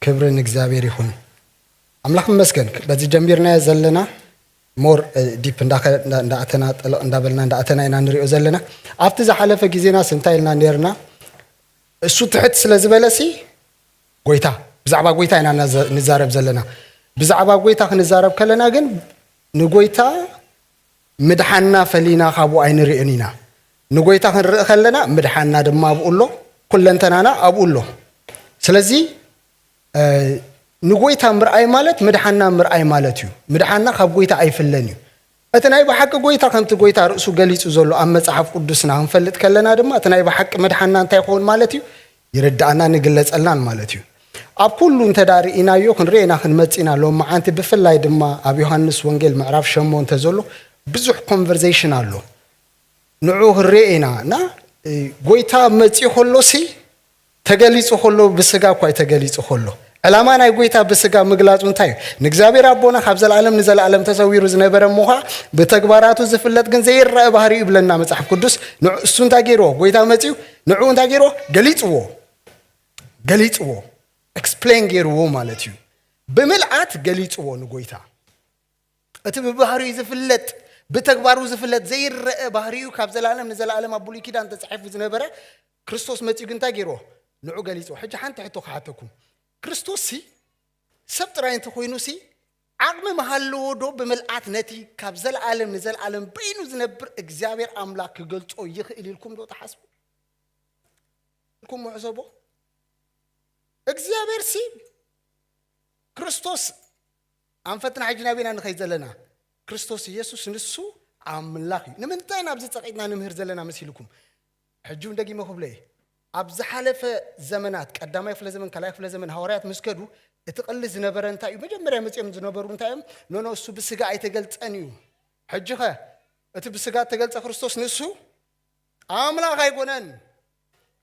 ክብሪ ንእግዚኣብሔር ይኹን። ኣምላኽ ይመስገን። በዚ ጀሚርናዮ ዘለና ሞር ዲፕ እንዳኣተና፣ ጠለቕ እንዳበልና እንዳኣተና ኢና ንሪኦ ዘለና። ኣብቲ ዝሓለፈ ግዜናስ እንታይ ኢልና ነርና? እሱ ትሕት ስለ ዝበለሲ ጎይታ፣ ብዛዕባ ጎይታ ኢና ንዛረብ ዘለና። ብዛዕባ ጎይታ ክንዛረብ ከለና ግን ንጎይታ ምድሓንና ፈሊና ካብኡ ኣይንርእን ኢና። ንጎይታ ክንርኢ ከለና ምድሓንና ድማ ኣብኡ ኣሎ፣ ኩለንተናና ኣብኡ ኣሎ። ስለዚ ንጎይታ ምርኣይ ማለት ምድሓንና ምርኣይ ማለት እዩ። ምድሓንና ካብ ጎይታ ኣይፍለን እዩ። እቲ ናይ ብሓቂ ጎይታ ከምቲ ጎይታ ርእሱ ገሊጹ ዘሎ ኣብ መጽሓፍ ቅዱስና ክንፈልጥ ከለና ድማ እቲ ናይ ብሓቂ ምድሓንና እንታይ ይኸውን ማለት እዩ? ይርድኣናን ይግለጸልናን ማለት እዩ። ኣብ ኩሉ እንተ ደኣ ርኢናዮ ክንርእየና ክንመጽእ ኢና። ሎም መዓንቲ ብፍላይ ድማ ኣብ ዮሃንስ ወንጌል ምዕራፍ ሸሞንተ ዘሎ ብዙሕ ኮንቨርሴሽን ኣሎ። ንዑ ክንርእየ ኢና እና ጎይታ መጺኡ ከሎሲ ተገሊጹ ከሎ ብስጋ እኳ እዩ ተገሊጹ ከሎ። ዕላማ ናይ ጎይታ ብስጋ ምግላጹ እንታይ እዩ? ንእግዚኣብሔር ኣቦና ካብ ዘለኣለም ንዘለኣለም ተሰዊሩ ዝነበረ ምዃ ብተግባራቱ ዝፍለጥ ግን ዘይረአ ባህሪ እዩ ብለና መጽሓፍ ቅዱስ። ንዑ እሱ እንታይ ገይርዎ? ጎይታ መጺኡ ንዑ እንታይ ገይርዎ? ገሊጽዎ። ገሊጽዎ። ኤክስፕሌን ገይርዎ ማለት እዩ። ብምልኣት ገሊጽዎ ንጎይታ። እቲ ብባህሪኡ ዝፍለጥ፣ ብተግባሩ ዝፍለጥ ዘይረአ ባህሪኡ ካብ ዘለኣለም ንዘለኣለም ኣብ ብሉይ ኪዳን ተጻሒፉ ዝነበረ ክርስቶስ መጺኡ ግን እንታይ ገይርዎ? ንዑ ገሊጽዎ። ሕጂ ሓንቲ ሕቶ ክሓተኩም። ክርስቶስ ሲ ሰብ ጥራይ እንተኾይኑ ሲ ዓቕሚ ምሃለዎ ዶ ብምልኣት ነቲ ካብ ዘለኣለም ንዘለኣለም በይኑ ዝነብር እግዚኣብሔር ኣምላኽ ክገልጾ ይኽእል ኢልኩም ዶ ትሓስቡ? ኢልኩም ሕሰቦ። እግዚኣብሔር ሲ ክርስቶስ ኣንፈትና ሕጂ ናበይና ንኸይድ ዘለና? ክርስቶስ ኢየሱስ ንሱ ኣምላኽ እዩ። ንምንታይ ናብዚ ጸቒጥና ንምህር ዘለና መሲልኩም? ሕጂ እውን ደጊመ ክብሎ እየ። ኣብ ዝሓለፈ ዘመናት፣ ቀዳማይ ክፍለ ዘመን፣ ካልኣይ ክፍለ ዘመን፣ ሃዋርያት ምስ ከዱ፣ እቲ ቅሊ ዝነበረ እንታይ እዩ? መጀመርያ መጺኦም ዝነበሩ እንታይ እዮም? ኖኖ፣ እሱ ብስጋ ኣይተገልጸን እዩ። ሕጂ ኸ፣ እቲ ብስጋ እተገልጸ ክርስቶስ ንሱ ኣምላኽ ኣይኮነን።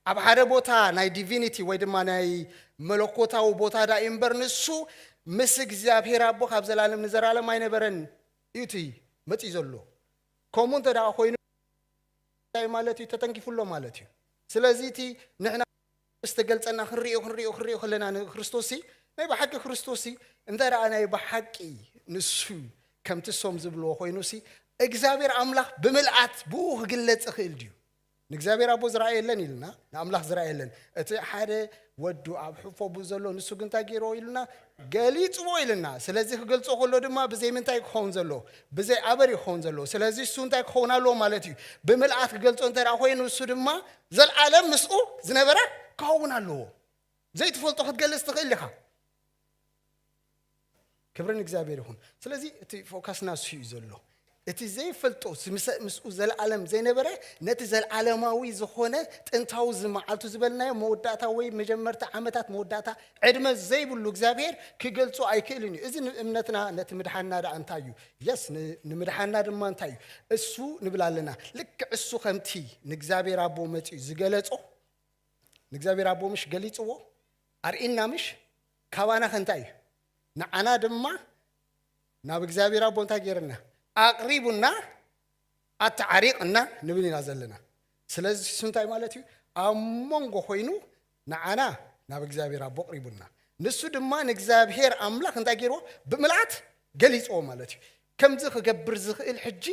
ኣብ ሓደ ቦታ ናይ ዲቪኒቲ ወይ ድማ ናይ መለኮታዊ ቦታ ዳ እዩ እምበር፣ ንሱ ምስ እግዚኣብሔር ኣቦ ካብ ዘላለም ንዘላለም ኣይነበረን እዩ እቲ መጺኡ ዘሎ። ከምኡ እንተ ደኣ ኮይኑ እንታይ ማለት እዩ? ተተንኪፉ ኣሎ ማለት እዩ። ስለዚ እቲ ንሕና ምስ ተገልጸና ክንርእዮ፣ ክንርእዮ፣ ክንርእዮ ከለና ንክርስቶስ ሲ፣ ናይ ብሓቂ ክርስቶስ ሲ፣ እንተ ደኣ ናይ ብሓቂ ንሱ ከምቲ ሶም ዝብልዎ ኮይኑ ሲ፣ እግዚኣብሔር ኣምላኽ ብምልኣት ብኡ ክግለጽ ይኽእል ድዩ? ንእግዚኣብሔር ኣቦ ዝረኣየ የለን ኢልና፣ ንኣምላኽ ዝረኣየ የለን። እቲ ሓደ ወዱ ኣብ ሕፎ ብኡ ዘሎ ንሱ ግን እንታይ ገይርዎ ኢሉና? ገሊጽዎ ኢልና። ስለዚ ክገልጾ ከሎ ድማ ብዘይ ምንታይ ክኸውን ዘለዎ? ብዘይ ኣበር እዩ ክኸውን ዘለዎ። ስለዚ እሱ እንታይ ክኸውን ኣለዎ ማለት እዩ? ብምልኣት ክገልጾ እንተ ደኣ ኮይኑ እሱ ድማ ዘልኣለም ምስኡ ዝነበረ ክኸውን ኣለዎ። ዘይትፈልጦ ክትገልጽ ትኽእል ኢኻ። ክብሪ ንእግዚኣብሔር ይኹን። ስለዚ እቲ ፎካስና እሱ እዩ ዘሎ። እቲ ዘይፈልጦ ምስ-፣ ምስኡ ዘለኣለም ዘይነበረ ነቲ ዘለኣለማዊ ዝኾነ ጥንታዊ ዝመዓልቱ ዝበልናዮ መወዳእታ ወይ መጀመርታ ዓመታት መወዳእታ ዕድመ ዘይብሉ እግዚኣብሔር ክገልጾ ኣይክእልን እዩ። እዚ ንእምነትና ነቲ ምድሓንና ደኣ እንታይ እዩ? የስ፣ ን-፣ ንምድሓንና ድማ እንታይ እዩ? እሱ ንብል ኣለና። ልክዕ እሱ ከምቲ ንእግዚኣብሔር ኣቦ መጺኡ ዝገለጾ ንእግዚኣብሔር ኣቦ ምሽ ገሊጽዎ? ኣርኢና ምሽ? ካባና ከ እንታይ እዩ? ንዓና ድማ ናብ እግዚኣብሔር ኣቦ እንታይ ገይርና? ኣቕሪቡና፣ ኣተዓሪቕና ንብል ኢና ዘለና። ስለዚ እሱ እንታይ ማለት እዩ? ኣብ መንጎ ኮይኑ ንዓና ናብ እግዚኣብሔር ኣቦ ኣቕሪቡና። ንሱ ድማ ንእግዚኣብሔር ኣምላኽ እንታይ ገይርዎ? ብምልኣት ገሊጽዎ ማለት እዩ። ከምዚ ክገብር ዝኽእል ሕጂ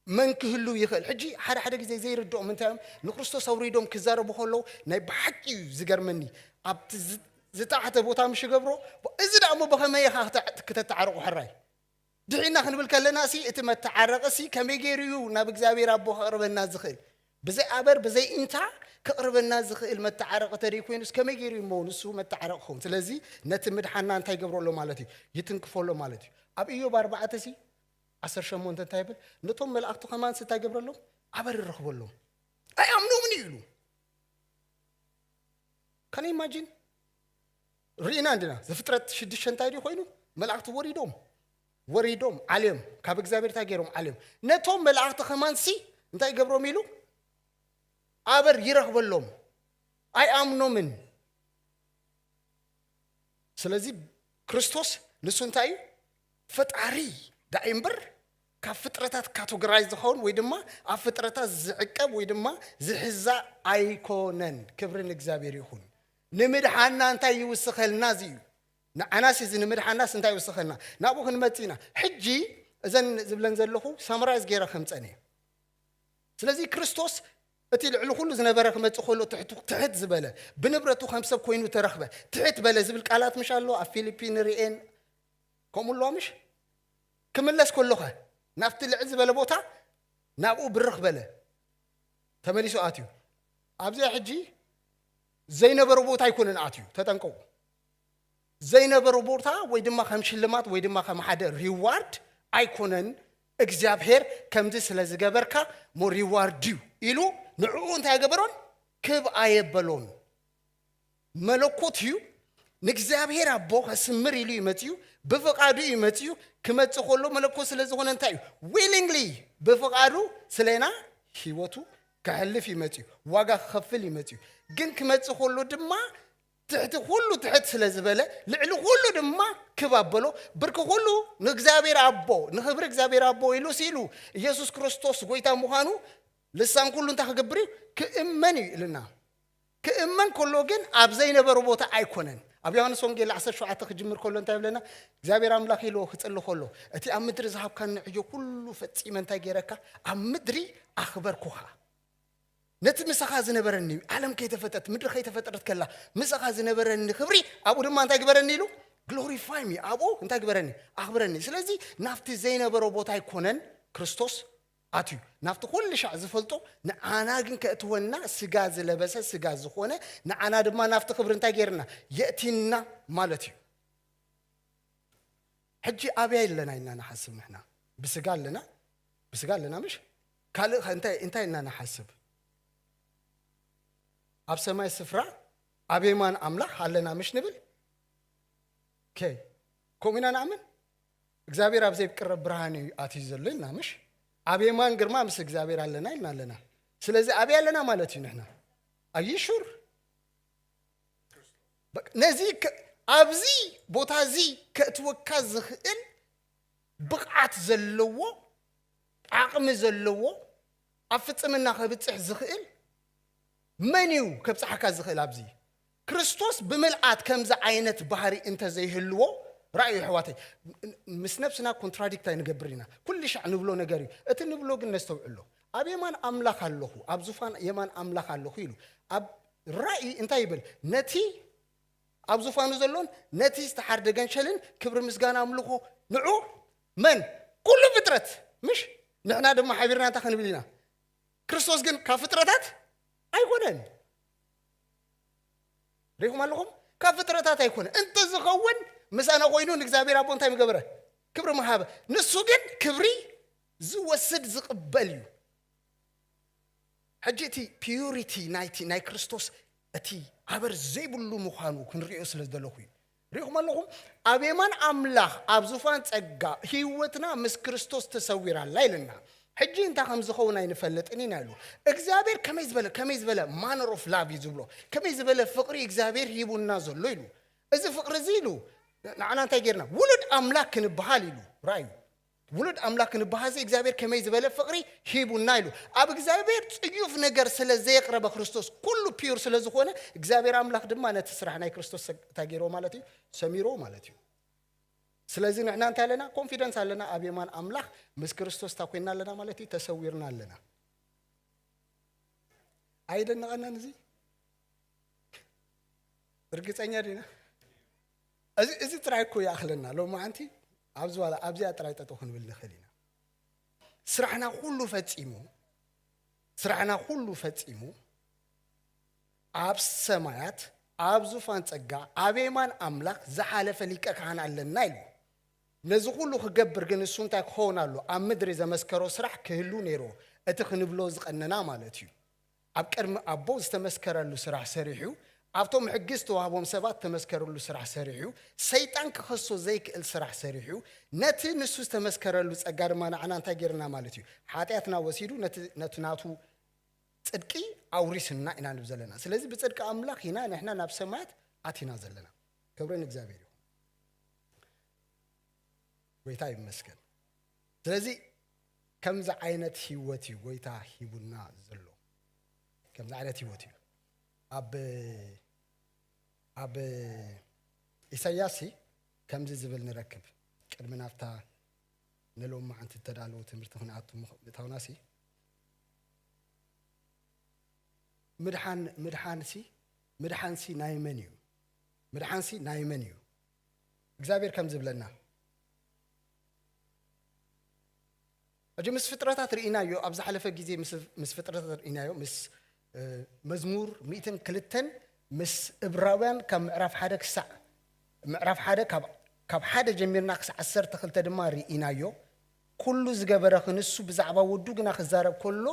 መን ክህሉ ይኽእል? ሕጂ ሓደ ሓደ ግዜ ዘይርድኦም እንታይ እዮም? ንክርስቶስ ኣውሪዶም ክዛረቡ ከለዉ ናይ ብሓቂ እዩ ዝገርመኒ። ኣብቲ ዝ-፣ ዝተዓተ ቦታ ምሽ ይገብሮ፣ እዚ ደኣ እሞ ብኸመይ ኢኻ ክተ-፣ ክተተዓርቑ ሕራይ? ድሒና ክንብል ከለና ሲ፣ እቲ መተዓረቒ ሲ ከመይ ገይሩ እዩ ናብ እግዚኣብሔር ኣቦ ከቕርበና ዝኽእል? ብዘይ ኣበር፣ ብዘይ ኢንታ ከቕርበና ዝኽእል መተዓረቒ ተደይ ኮይኑስ ከመይ ገይሩ እዩ እሞ ንሱ መተዓረቒ ክኸውን? ስለዚ ነቲ ምድሓና እንታይ ይገብሮ ኣሎ ማለት እዩ? ይትንክፎ ኣሎ ማለት እዩ። ኣብ ኢዮብ ኣርባዕተ ሲ፣ ዓሰርተ ሸሞንተ እንታይ ይብል? ነቶም መላእኽቱ ከማንስ እንታይ ይገብረሎም? ኣበር ይረኽበሎም። ኣይኣምኖምን እዩ ኢሉ። ካን ኢማጂን? ርኢና እንዲና። ዘፍጥረት ሽዱሽተ እንታይ ድዩ ኮይኑ? መላእኽቲ ወሪዶም። ወሪዶም፣ ዓልዮም። ካብ እግዚኣብሔር እንታይ ገይሮም? ዓልዮም። ነቶም መላእኽቲ ከማንሲ እንታይ ይገብሮም ኢሉ? ኣበር ይረኽበሎም። ኣይኣምኖምን። ስለዚ ክርስቶስ ንሱ እንታይ እዩ? ፈጣሪ ዳኣ እምበር ካብ ፍጥረታት ካቶጎራይዝ ዝኸውን ወይ ድማ ኣብ ፍጥረታት ዝዕቀብ ወይ ድማ ዝሕዛ ኣይኮነን። ክብሪ ንእግዚኣብሔር ይኹን። ንምድሓና እንታይ ይውስኸልና? እዚ እዩ። ንዓናስ እዚ ንምድሓናስ እንታይ ይውስኸልና? ናብኡ ክንመጽእ ኢና። ሕጂ እዘን ዝብለን ዘለኹ ሳምራይዝ ገይረ ከምጸን እየ። ስለዚ ክርስቶስ እቲ ልዕሊ ኩሉ ዝነበረ ክመጽእ ከሎ ትሕቱ ትሕት ዝበለ፣ ብንብረቱ ከም ሰብ ኮይኑ ተረኽበ፣ ትሕት በለ ዝብል ቃላት ምሽ ኣሎ ኣብ ፊልፒ ንርእየን። ከምኡ ኣለዋ ምሽ? ክምለስ ከሎኸ ናብቲ ልዕል ዝበለ ቦታ ናብኡ ብርኽ በለ። ተመሊሱ ኣትዩ። ኣብዚኣ ሕጂ ዘይነበሮ ቦታ ኣይኮነን ኣትዩ። ተጠንቀቑ። ዘይነበሮ ቦታ ወይ ድማ ከም ሽልማት ወይ ድማ ከም ሓደ ሪዋርድ ኣይኮነን። እግዚኣብሔር ከምዚ ስለ ዝገበርካ ሞ ሪዋርድ እዩ ኢሉ ንዕኡ እንታይ ገበሮን? ክብ ኣየበሎን። መለኮት እዩ። ንእግዚኣብሔር ኣቦ ከስምር ኢሉ ይመጽዩ፣ ብፍቓዱ ይመጽዩ። ክመጽእ ከሎ መለኮት ስለ ዝኾነ እንታይ እዩ? ዊሊንግሊ፣ ብፍቓዱ ስለና ህይወቱ ከሕልፍ ይመጽዩ፣ ዋጋ ክኸፍል ይመጽዩ። ግን ክመጽእ ከሎ ድማ ትሕቲ ኩሉ ትሕት ስለ ዝበለ፣ ልዕሊ ኩሉ ድማ ክብ ኣበሎ። ብርኪ ኩሉ ንእግዚኣብሔር ኣቦ፣ ንኽብሪ እግዚኣብሔር ኣቦ ኢሉ ስኢሉ፣ ኢየሱስ ክርስቶስ ጎይታ ምዃኑ ልሳን ኩሉ እንታይ ክገብር እዩ? ክእመን እዩ ኢልና። ክእመን ከሎ ግን ኣብ ዘይነበሮ ቦታ ኣይኮነን። ኣብ ዮሃንስ ወንጌል ዓሰርተ ሸውዓተ ክጅምር ከሎ እንታይ ይብለና? እግዚኣብሔር ኣምላኽ ኢሉ ክጽሊ ከሎ፣ እቲ ኣብ ምድሪ ዝሃብካኒ ዕዮ ኩሉ ፈጺመ እንታይ ገይረካ? ኣብ ምድሪ ኣኽበርኩኻ። ነቲ ምሳኻ ዝነበረኒ፣ ዓለም ከይተፈጠረት፣ ምድሪ ከይተፈጠረት ከላ፣ ምሳኻ ዝነበረኒ ክብሪ ኣብኡ ድማ እንታይ ግበረኒ ኢሉ? ግሎሪፋይ ሚ፣ ኣብኡ እንታይ ግበረኒ? ኣኽብረኒ። ስለዚ ናብቲ ዘይነበሮ ቦታ ኣይኮነን ክርስቶስ ኣትዩ። ናብቲ ኩሉ ሻዕ ዝፈልጦ ንዓና ግን ከእትወና ስጋ ዝለበሰ፣ ስጋ ዝኾነ፣ ንዓና ድማ ናብቲ ክብሪ እንታይ ገይርና? የእቲና ማለት እዩ። ሕጂ ኣበይ ኣለና ኢና ንሓስብ ንሕና? ብስጋ ኣለና? ብስጋ ኣለና ምሽ? ካልእ ኸ እንታይ፣ እንታይ ኢና ንሓስብ? ኣብ ሰማይ ስፍራ ኣብ የማን ኣምላኽ ኣለና ምሽ ንብል? ኦኬ። ከምኡ ኢና ንኣምን? እግዚኣብሔር ኣብ ዘይቅረብ ብርሃን እዩ ኣትዩ ዘሎ ኢልና ምሽ? ኣብ የማን ግርማ ምስ እግዚኣብሔር ኣለና ኢልና ኣለና። ስለዚ ኣበይ ኣለና ማለት እዩ ንሕና? ኣዩ ሹር? በቃ፣ ነዚ ከ-፣ ኣብዚ ቦታ እዚ ከእትወካ ዝኽእል ብቕዓት ዘለዎ፣ ዓቕሚ ዘለዎ፣ ኣብ ፍጽምና ከብጽሕ ዝኽእል መን እዩ ከብጽሓካ ዝኽእል? ኣብዚ ክርስቶስ ብምልኣት ከምዚ ዓይነት ባህሪ እንተ ዘይህልዎ፣ ራእዩ ኣሕዋተይ፣ ምስ ነብስና ኮንትራዲክት ኣይንገብር ኢና። ኩሉ ሻዕ ንብሎ ነገር እዩ። እቲ ንብሎ ግን ነስተውዕሎ። ኣብ የማን ኣምላኽ ኣለኹ፣ ኣብ ዙፋን የማን ኣምላኽ ኣለኹ ኢሉ። ኣብ ራእይ እንታይ ይብል? ነቲ ኣብ ዙፋኑ ዘሎን ነቲ ዝተሓርደ ገንሸልን ክብሪ፣ ምስጋና፣ ኣምልኾ ንዑ። መን? ኩሉ ፍጥረት። ምሽ ንሕና ድማ ሓቢርና እንታይ ክንብል ኢና? ክርስቶስ ግን ካብ ፍጥረታት ኣይኮነን። ሪኢኹም ኣለኹም? ካብ ፍጥረታት ኣይኮነን። እንተ ዝኸውን ምሳና ኮይኑ ንእግዚኣብሔር ኣቦ እንታይ ምገበረ? ክብሪ ምሃበ። ንሱ ግን ክብሪ ዝወስድ ዝቕበል እዩ። ሕጂ እቲ ፒዩሪቲ ናይቲ ናይ ክርስቶስ እቲ ኣበር ዘይብሉ ምዃኑ ክንሪኦ ስለ ዝደለኹ እዩ። ሪኢኹም ኣለኹም? ኣብ የማን ኣምላኽ ኣብ ዙፋን ጸጋ ህይወትና ምስ ክርስቶስ ተሰዊራ ኣላ ኢልና። ሕጂ እንታይ ከም ዝኸውን ኣይንፈልጥን ኢና ኢሉ። እግዚኣብሔር ከመይ ዝበለ፣ ከመይ ዝበለ ማነር ኦፍ ላቭ እዩ ዝብሎ። ከመይ ዝበለ ፍቕሪ እግዚኣብሔር ሂቡና ዘሎ ኢሉ። እዚ ፍቕሪ እዚ ኢሉ ንዓና እንታይ ጌርና? ውሉድ ኣምላኽ ክንበሃል ኢሉ ራእዩ። ውሉድ ኣምላኽ ክንበሃል እዚ እግዚኣብሔር ከመይ ዝበለ ፍቕሪ ሂቡና ኢሉ። ኣብ እግዚኣብሔር ጽዩፍ ነገር ስለ ዘየቕረበ ክርስቶስ ኩሉ ፒዩር ስለ ዝኾነ እግዚኣብሔር ኣምላኽ ድማ ነቲ ስራሕ ናይ ክርስቶስ ሰ-፣ እንታይ ገይርዎ ማለት እዩ? ሰሚርዎ ማለት እዩ። ስለዚ ንሕና እንታይ ኣለና? ኮንፊደንስ ኣለና። ኣብ የማን ኣምላኽ ምስ ክርስቶስ እንታይ ኮይንና ኣለና ማለት እዩ? ተሰዊርና ኣለና። ኣይደንቐናን እዚ? እርግጸኛ ዲና? እዚ፣ እዚ ጥራይ እኮ ይኣኽለና። ሎማዓንቲ ኣብዚ ዋላ ኣብዚኣ ጥራይ ጠጠው ክንብል ንኽእል ኢና። ስራሕና ኩሉ ፈጺሙ፣ ስራሕና ኩሉ ፈጺሙ፣ ኣብ ሰማያት፣ ኣብ ዙፋን ጸጋ፣ ኣብ የማን ኣምላኽ ዝሓለፈ ሊቀ ካህን ኣለና ኢሉ። ነዚ ኩሉ ክገብር ግን እሱ እንታይ ክኸውን ኣሎ? ኣብ ምድሪ ዘመስከሮ ስራሕ ክህሉ ነይርዎ። እቲ ክንብሎ ዝቐነና ማለት እዩ። ኣብ ቅድሚ ኣቦ ዝተመስከረሉ ስራሕ ሰሪሑ፣ ኣብቶም ሕጊ ዝተዋህቦም ሰባት ተመስከረሉ ስራሕ ሰሪሑ፣ ሰይጣን ክኸሶ ዘይክእል ስራሕ ሰሪሑ፣ ነቲ ንሱ ዝተመስከረሉ ጸጋ ድማ ንዓና እንታይ ጌርና ማለት እዩ? ሓጢኣትና ወሲዱ ነቲ፣ ነቲ ናቱ ጽድቂ ኣውሪስና ኢና ንብል ዘለና። ስለዚ ብጽድቂ ኣምላኽ ኢና ንሕና ናብ ሰማያት ኣቲና ዘለና። ክብሪ ንእግዚኣብሔር ይኹን። ጎይታ ይመስገን። ስለዚ ከምዚ ዓይነት ህይወት እዩ ጎይታ ሂቡና ዘሎ። ከምዚ ዓይነት ህይወት እዩ። ኣብ ኣብ ኢሳያስ ከምዚ ዝብል ንረክብ። ቅድሚ ናብታ ንሎማዓንቲ እተዳለወ ትምህርቲ ክንኣቱ ምእታውናሲ፣ ምድሓን፣ ምድሓንሲ፣ ምድሓንሲ ናይ መን እዩ? ምድሓንሲ ናይ መን እዩ? እግዚኣብሔር ከም ዝብለና፣ ሕጂ ምስ ፍጥረታት ርኢናዮ፣ ኣብ ዝሓለፈ ግዜ ምስ፣ ምስ ፍጥረታት ርኢናዮ፣ ምስ፣ እ፣ መዝሙር ሚእትን ክልተን፣ ምስ እብራውያን ካብ ምዕራፍ ሓደ ክሳዕ፣ ምዕራፍ ሓደ ካብ፣ ካብ ሓደ ጀሚርና ክሳዕ ዓሰርተ ክልተ ድማ ርኢናዮ። ኩሉ ዝገበረ ክንሱ ብዛዕባ ወዱ ግና ክዛረብ ከሎ፣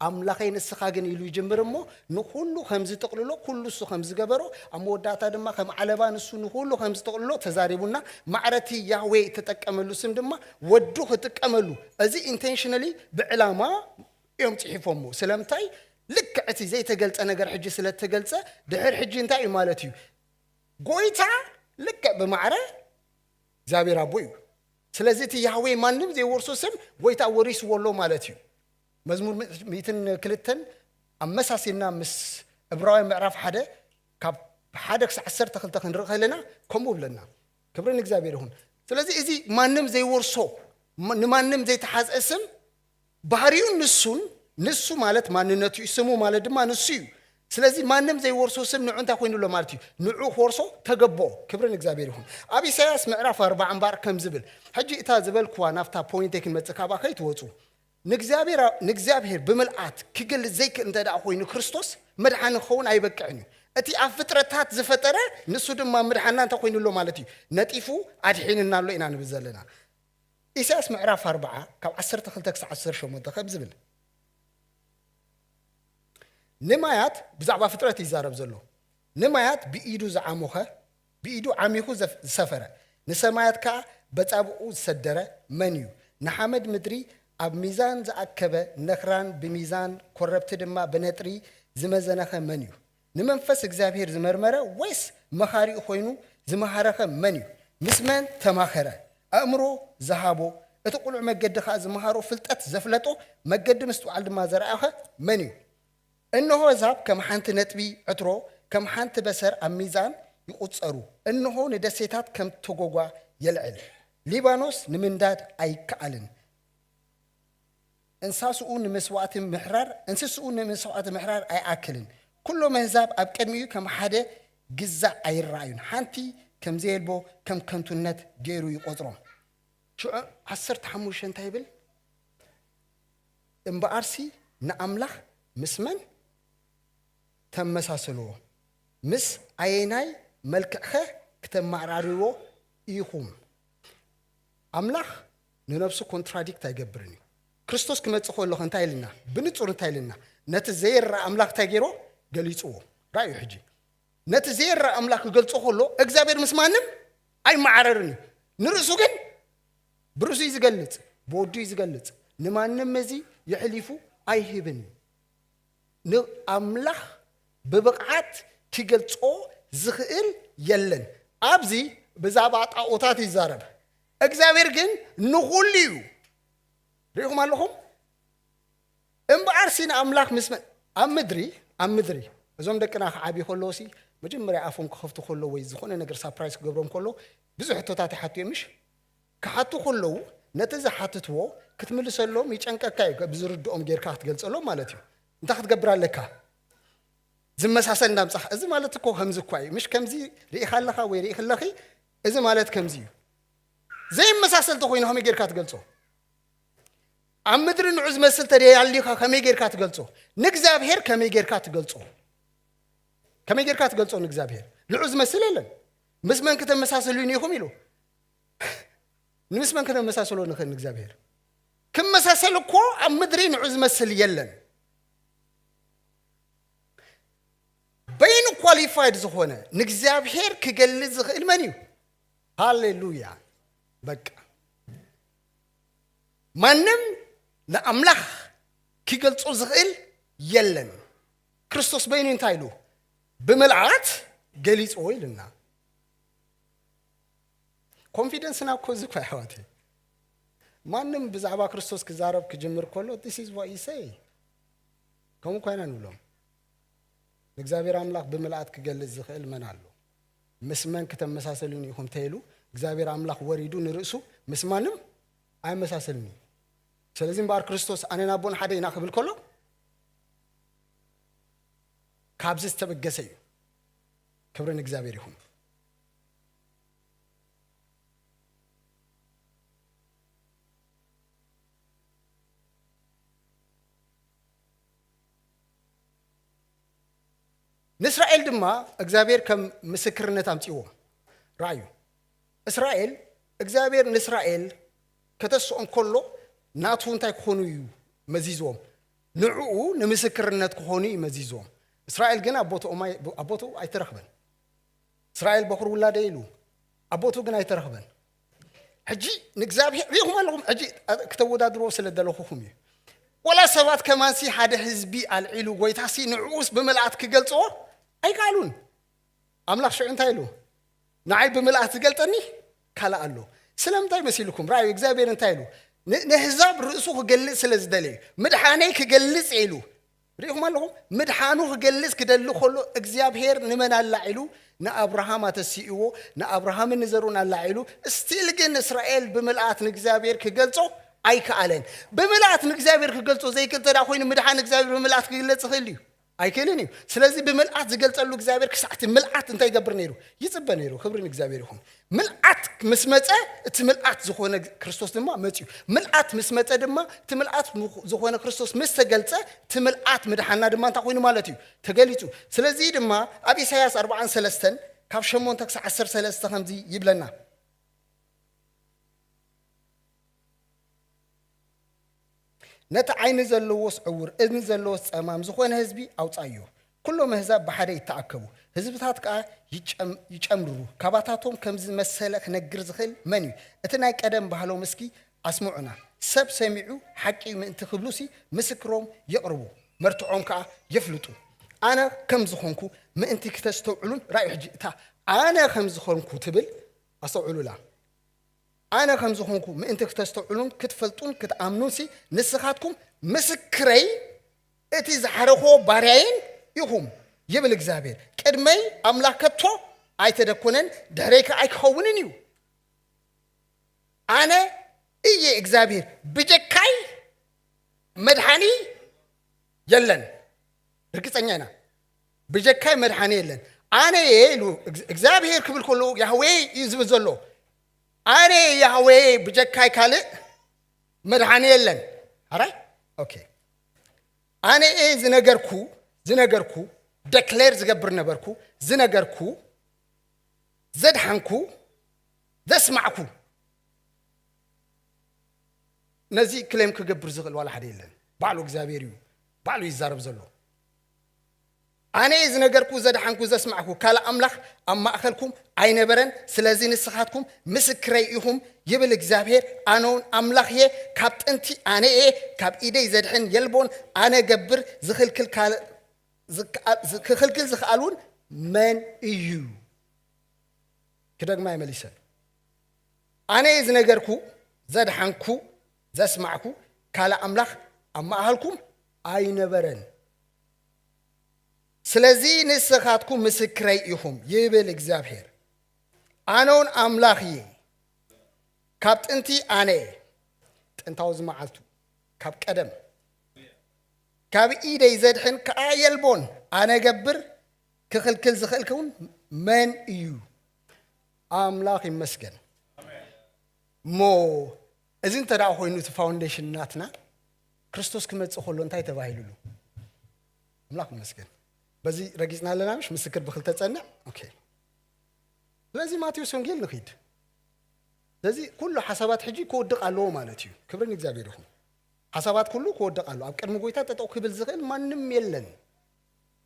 ኣምላኸይ ንስኻ ግን ኢሉ ይጅምር እሞ፣ ንኹሉ ከም ዝጥቕልሎ፣ ኩሉ እሱ ከም ዝገበሮ፣ ኣብ መወዳእታ ድማ ከም ዓለባ ንሱ ንኹሉ ከም ዝጥቕልሎ ተዛሪቡና። ማዕረቲ ያህዌ እተጠቀመሉ ስም ድማ ወዱ ክጥቀመሉ፣ እዚ ኢንቴንሽነሊ ብዕላማ እዮም ጽሒፎሞ። ስለምንታይ? ልክዕ እቲ ዘይተገልጸ ነገር ሕጂ ስለ እተገልጸ፣ ድሕር ሕጂ እንታይ እዩ ማለት እዩ? ጎይታ ልክዕ ብማዕረ እግዚኣብሔር ኣቦ እዩ። ስለዚ እቲ ያህዌ ማንም ዘይወርሶ ስም ጎይታ ወሪስዎ ኣሎ ማለት እዩ። መዝሙር ሚእትን ክልተን ኣመሳሲልና ምስ ዕብራውያን ምዕራፍ ሓደ ካብ ሓደ ክሳዕ ዓሰርተ ክልተ ክንርኢ ከለና ከምኡ ብለና። ክብሪ ንእግዚኣብሔር ይኹን። ስለዚ እዚ ማንም ዘይወርሶ፣ ማ-፣ ንማንም ዘይተሓዝአ ስም ባህሪኡ ንሱን፣ ንሱ ማለት ማንነቱ እዩ፣ ስሙ ማለት ድማ ንሱ እዩ። ስለዚ ማንም ዘይወርሶ ስም ንዑ እንታይ ኮይኑ ኣሎ ማለት እዩ? ንዑ ክወርሶ ተገቦ። ክብሪ ንእግዚኣብሔር ይኹን። ኣብ ኢሳያስ ምዕራፍ ኣርባዓ እምበኣር ከም ዝብል፣ ሕጂ እታ ዝበልክዋ ናብታ ፖይንተይ ክንመጽእ፣ ካብኣ ከይትወጹ። ንእግዚኣብሔር፣ ንእግዚኣብሔር ብምልኣት ክገልጽ ዘይክእል እንተ ደኣ ኮይኑ ክርስቶስ መድሓኒ ክኸውን ኣይበቅዕን እዩ። እቲ ኣብ ፍጥረታት ዝፈጠረ ንሱ ድማ ምድሓና እንታይ ኮይኑ ኣሎ ማለት እዩ? ነጢፉ ኣድሒንና ኣሎ ኢና ንብል ዘለና። ኢሳያስ ምዕራፍ ኣርባዓ ካብ ዓሰርተ ክልተ ክሳዕ ዓሰርተ ሸሞንተ ከም ዝብል፣ ንማያት ብዛዕባ ፍጥረት ይዛረብ ዘሎ። ንማያት ብኢዱ ዝዓሞኸ፣ ብኢዱ ዓሚኹ ዘፍ-፣ ዝሰፈረ፣ ንሰማያት ከኣ በጻብኡ ዝሰደረ መን እዩ? ንሓመድ ምድሪ ኣብ ሚዛን ዝኣከበ፣ ነኽራን ብሚዛን፣ ኮረብቲ ድማ ብነጥሪ ዝመዘነኸ መን እዩ? ንመንፈስ እግዚኣብሔር ዝመርመረ ወይስ መኻሪኡ ኮይኑ ዝመሃረኸ መን እዩ? ምስ መን ተማኸረ? ኣእምሮ ዝሃቦ፣ እቲ ቁሉዕ መገዲ ኸኣ ዝመሃሮ፣ ፍልጠት ዘፍለጦ፣ መገዲ ምስትውዓል ድማ ዘርኣኸ መን እዩ? እንሆ ዛብ ከም ሓንቲ ነጥቢ ዕትሮ፣ ከም ሓንቲ በሰር ኣብ ሚዛን ይቑጸሩ። እንሆ ንደሴታት ከም ተጎጓ የልዕል። ሊባኖስ ንምንዳድ ኣይከኣልን። እንሳስኡ ንመስዋእቲ ምሕራር፣ እንስስኡ ንመስዋእቲ ምሕራር ኣይኣክልን። ኩሎም ኣህዛብ ኣብ ቅድሚኡ ከም ሓደ ግዛእ ኣይረኣዩን። ሓንቲ ከም ዘየልቦ ከም ከንቱነት ገይሩ ይቖጽሮም። ሽዑ ዓሰርተ ሓሙሽተ እንታይ ይብል? እምበኣርሲ ንኣምላኽ ምስ መን ተመሳስልዎ? ምስ ኣየናይ መልክዕኸ ክተመዓራርይዎ ኢኹም? ኣምላኽ ንነብሱ ኮንትራዲክት ኣይገብርን እዩ። ክርስቶስ ክመጽእ ከሎ እንታይ ኢልና? ብንጹር እንታይ ኢልና? ነቲ ዘይረኣ ኣምላኽ እንታይ ገይሮ? ገሊጽዎ። ራእዩ ሕጂ። ነቲ ዘይረኣ ኣምላኽ ክገልጾ ከሎ፣ እግዚኣብሔር ምስ ማንም ኣይመዓረርን እዩ። ንርእሱ ግን ብርእሱ እዩ ዝገልጽ፣ ብወዱ እዩ ዝገልጽ። ንማንም እዚ የሕሊፉ ኣይህብን እዩ። ንኣምላኽ ብብቕዓት ክገልጾ ዝኽእል የለን። ኣብዚ ብዛዕባ ጣኦታት ይዛረብ። እግዚኣብሔር ግን ንኹሉ እዩ። ርኢኹም ኣለኹም? እምበኣርሲ ንኣምላኽ ምስ መ-፣ ኣብ ምድሪ፣ ኣብ ምድሪ፣ እዞም ደቅና ክዓብዩ ከለዉ ሲ፣ መጀመርያ ኣፎም ክኸፍቱ ከለዉ ወይ ዝኾነ ነገር ሳፕራይዝ ክገብሮም ከሎ፣ ብዙሕ ሕቶታት ይሓቱ እዮም፣ ምሽ? ክሓቱ ከለዉ፣ ነቲ ዝሓትትዎ ክትምልሰሎም ይጨንቀካ እዩ፣ ብዝርድኦም ጌርካ ክትገልጸሎም ማለት እዩ። እንታይ ክትገብር ኣለካ? ዝመሳሰል እንዳምጻኻ። እዚ ማለት እኮ ከምዚ እኳ እዩ፣ ምሽ? ከምዚ ርኢኻ ኣለኻ ወይ ርኢኺ ኣለኺ፣ እዚ ማለት ከምዚ እዩ። ዘይመሳሰል ተኾይኑ ከመይ ጌርካ ትገልጾ? ኣብ ምድሪ ንዑ ዝመስል ተደይ ኣሊኻ ከመይ ጌርካ ትገልጾ? ንእግዚኣብሔር ከመይ ጌርካ ትገልጾ? ከመይ ጌርካ ትገልጾ ንእግዚኣብሔር? ንዑ ዝመስል የለን። ምስ መን ክተመሳስሉኒ ኢኹም ኢሉ። ንምስ መን ክነመሳስሎ ንኽእል ንእግዚኣብሔር? ክመሳሰል እኮ ኣብ ምድሪ ንዑ ዝመስል የለን። በይኑ ኳሊፋይድ ዝኾነ ንእግዚኣብሔር ክገልጽ ዝኽእል መን እዩ? ሃሌሉያ። በቃ ማንም ንኣምላኽ ክገልጾ ዝኽእል የለን። ክርስቶስ በይኑ እንታይ ኢሉ? ብምልኣት ገሊጽዎ ኢልና። ኮንፊደንስና እኮ እዚ እኮ ኣሕዋተይ። ማንም ብዛዕባ ክርስቶስ ክዛረብ ክጅምር ከሎ፣ "This is what you say." ከምኡ እኮ ኢና ንብሎም። ንእግዚኣብሔር ኣምላኽ ብምልኣት ክገልጽ ዝኽእል መን ኣሎ? ምስ መን ክተመሳሰሉኒ ኢኹም ተይሉ እግዚኣብሔር ኣምላኽ ወሪዱ ንርእሱ ምስ ማንም ኣይመሳሰልን እዩ። ስለዚ እምበኣር ክርስቶስ ኣነን ኣቦን ሓደ ኢና ክብል ከሎ ካብዚ ዝተበገሰ እዩ። ክብሪ ንእግዚኣብሔር ይኹን። ንእስራኤል ድማ እግዚኣብሔር ከም ምስክርነት ኣምፅዎም። ራእዩ እስራኤል እግዚኣብሔር ንእስራኤል ከተስኦም ከሎ ናቱ እንታይ ክኾኑ እዩ መዚዝዎም? ንዕኡ ንምስክርነት ክኾኑ እዩ መዚዝዎም። እስራኤል ግን ኣቦትኦም ኣይ- ኣቦትኡ ኣይተረኽበን። እስራኤል በኹር ውላደ ኢሉ ኣቦትኡ ግን ኣይተረኽበን። ሕጂ ንእግዚኣብሔር ሪኢኹም ኣለኹም። ሕጂ ክተወዳድርዎ ስለ ዘለኹኹም እዩ። ወላ ሰባት ከማንሲ ሓደ ህዝቢ ኣልዒሉ ጎይታሲ ንዕኡስ ብምልኣት ክገልጽዎ ኣይከኣሉን። ኣምላኽ ሽዑ እንታይ ኢሉ? ንዓይ ብምልኣት ዝገልጠኒ ካልእ ኣሎ። ስለምንታይ መሲልኩም? ራእዩ እግዚኣብሔር እንታይ ኢሉ? ን- ነህዛብ ርእሱ ክገልጽ ስለ ዝደለዩ ምድሓነይ ክገልጽ ኢሉ። ሪኢኹም ኣለኹም? ምድሓኑ ክገልጽ ክደሊ ከሎ እግዚኣብሔር ንመን ኣላዒሉ? ንኣብርሃም ኣተሲእዎ፣ ንኣብርሃምን ንዘሩን ኣላዒሉ። ስቲል ግን እስራኤል ብምልኣት ንእግዚኣብሔር ክገልጾ ኣይከኣለን። ብምልኣት ንእግዚኣብሔር ክገልጾ ዘይክእል እንተ ደኣ ኮይኑ ምድሓን እግዚኣብሔር ብምልኣት ክግለጽ ይኽእል እዩ? ኣይክእልን እዩ። ስለዚ ብምልኣት ዝገልጸሉ እግዚኣብሔር ክሳዕቲ ምልኣት እንታይ ይገብር ነይሩ? ይጽበ ነይሩ። ክብሪ ንእግዚኣብሔር ይኹን። ምልኣት ምስ መጸ እቲ ምልኣት ዝኾነ ክርስቶስ ድማ መጽዩ። ምልኣት ምስ መጸ ድማ እቲ ምልኣት ዝኾነ ክርስቶስ ምስ ተገልጸ እቲ ምልኣት ምድሓና ድማ እንታይ ኮይኑ ማለት እዩ? ተገሊጹ። ስለዚ ድማ ኣብ ኢሳያስ ኣርባዓን ሰለስተን ካብ ሸሞንተ ክሳዕ ዓሰርተ ሰለስተ ከምዚ ይብለና። ነቲ ዓይኒ ዘለዎስ ዕውር እዝኒ ዘለዎስ ጸማም ዝኾነ ህዝቢ ኣውጻዮ። ኩሎም ኣህዛብ ብሓደ ይተኣከቡ፣ ህዝብታት ከኣ ይጨም- ይጨምርሩ። ካባታቶም ከም ዝመሰለ ክነግር ዝኽእል መን እዩ? እቲ ናይ ቀደም ባህሎም እስኪ ኣስምዑና። ሰብ ሰሚዑ ሓቂ ምእንቲ ክብሉሲ ምስክሮም የቕርቡ፣ መርትዖም ከኣ የፍልጡ። ኣነ ከም ዝኾንኩ ምእንቲ ክተስተውዕሉን ራእዩ ሕጂ እታ ኣነ ከም ዝኾንኩ ትብል ኣስተውዕሉላ። ኣነ ከም ዝኾንኩ ምእንቲ ክተስተውዕሉን ክትፈልጡን ክትኣምኑንሲ ንስኻትኩም ምስክረይ እቲ ዝሓረኾ ባርያይን ኢኹም ይብል እግዚኣብሔር። ቅድመይ ኣምላኽ ከቶ ኣይተደኮነን፣ ድሕረይ ከኣ ኣይክኸውንን እዩ። ኣነ እየ እግዚኣብሔር፣ ብጀካይ መድሓኒ የለን። ርግጸኛ ኢና። ብጀካይ መድሓኒ የለን። ኣነ እየ ኢሉ እግዚኣብሔር ክብል ከሎ ያህዌ እዩ ዝብል ዘሎ። ኣነ እየ ያህዌ፣ ብጀካይ ካልእ መድሓኒ የለን። ኣራይ ኦኬ። ኣነ እየ ዝነገርኩ ዝነገርኩ ደክሌር ዝገብር ነበርኩ ዝነገርኩ ዘድሓንኩ ዘስማዕኩ። ነዚ ክሌም ክገብር ዝኽእል ዋላ ሓደ የለን። ባዕሉ እግዚኣብሔር እዩ ባዕሉ ይዛረብ ዘሎ። ኣነ እየ ዝነገርኩ ዘድሓንኩ ዘስማዕኩ ካልእ ኣምላኽ ኣብ ማእኸልኩም ኣይነበረን። ስለዚ ንስኻትኩም ምስክረይ ኢኹም ይብል እግዚኣብሔር። ኣነ እውን ኣምላኽ እየ፣ ካብ ጥንቲ ኣነ እየ፣ ካብ ኢደይ ዘድሕን የልቦን። ኣነ ገብር ዝኽልክል ካልእ ዝከኣል- ክኽልክል ዝኽኣል እውን መን እዩ? ክደግማ ይመሊሰ። ኣነ ዝነገርኩ ዘድሓንኩ ዘስማዕኩ ካልእ ኣምላኽ ኣብ ማእኸልኩም ኣይነበረን። ስለዚ ንስኻትኩም ምስክረይ ኢኹም ይብል እግዚኣብሔር። ኣነ እውን ኣምላኽ እየ፣ ካብ ጥንቲ ኣነ እየ። ጥንታዊ ዝመዓልቱ ካብ ቀደም ካብ ኢደይ ዘድሕን ከኣ የልቦን። ኣነ ገብር ክኽልክል ዝኽእል ከውን መን እዩ? ኣምላኽ ይመስገን። እሞ እዚ እንተ ደኣ ኮይኑ እቲ ፋውንዴሽን ናትና ክርስቶስ ክመጽእ ከሎ እንታይ ተባሂሉሉ? ኣምላኽ ይመስገን። በዚ ረጊጽና ኣለና ምሽ ምስክር ብክልተ ጸንዕ። ኦኬ። ስለዚ ማቴዎስ ወንጌል ንኺድ። ስለዚ ኩሉ ሓሳባት ሕጂ ክወድቕ ኣለዎ ማለት እዩ። ክብሪ ንእግዚኣብሔር ይኹን። ሓሳባት ኩሉ ክወድቕ ኣለዎ። ኣብ ቅድሚ ጎይታ ጠጠው ክብል ዝኽእል ማንም የለን።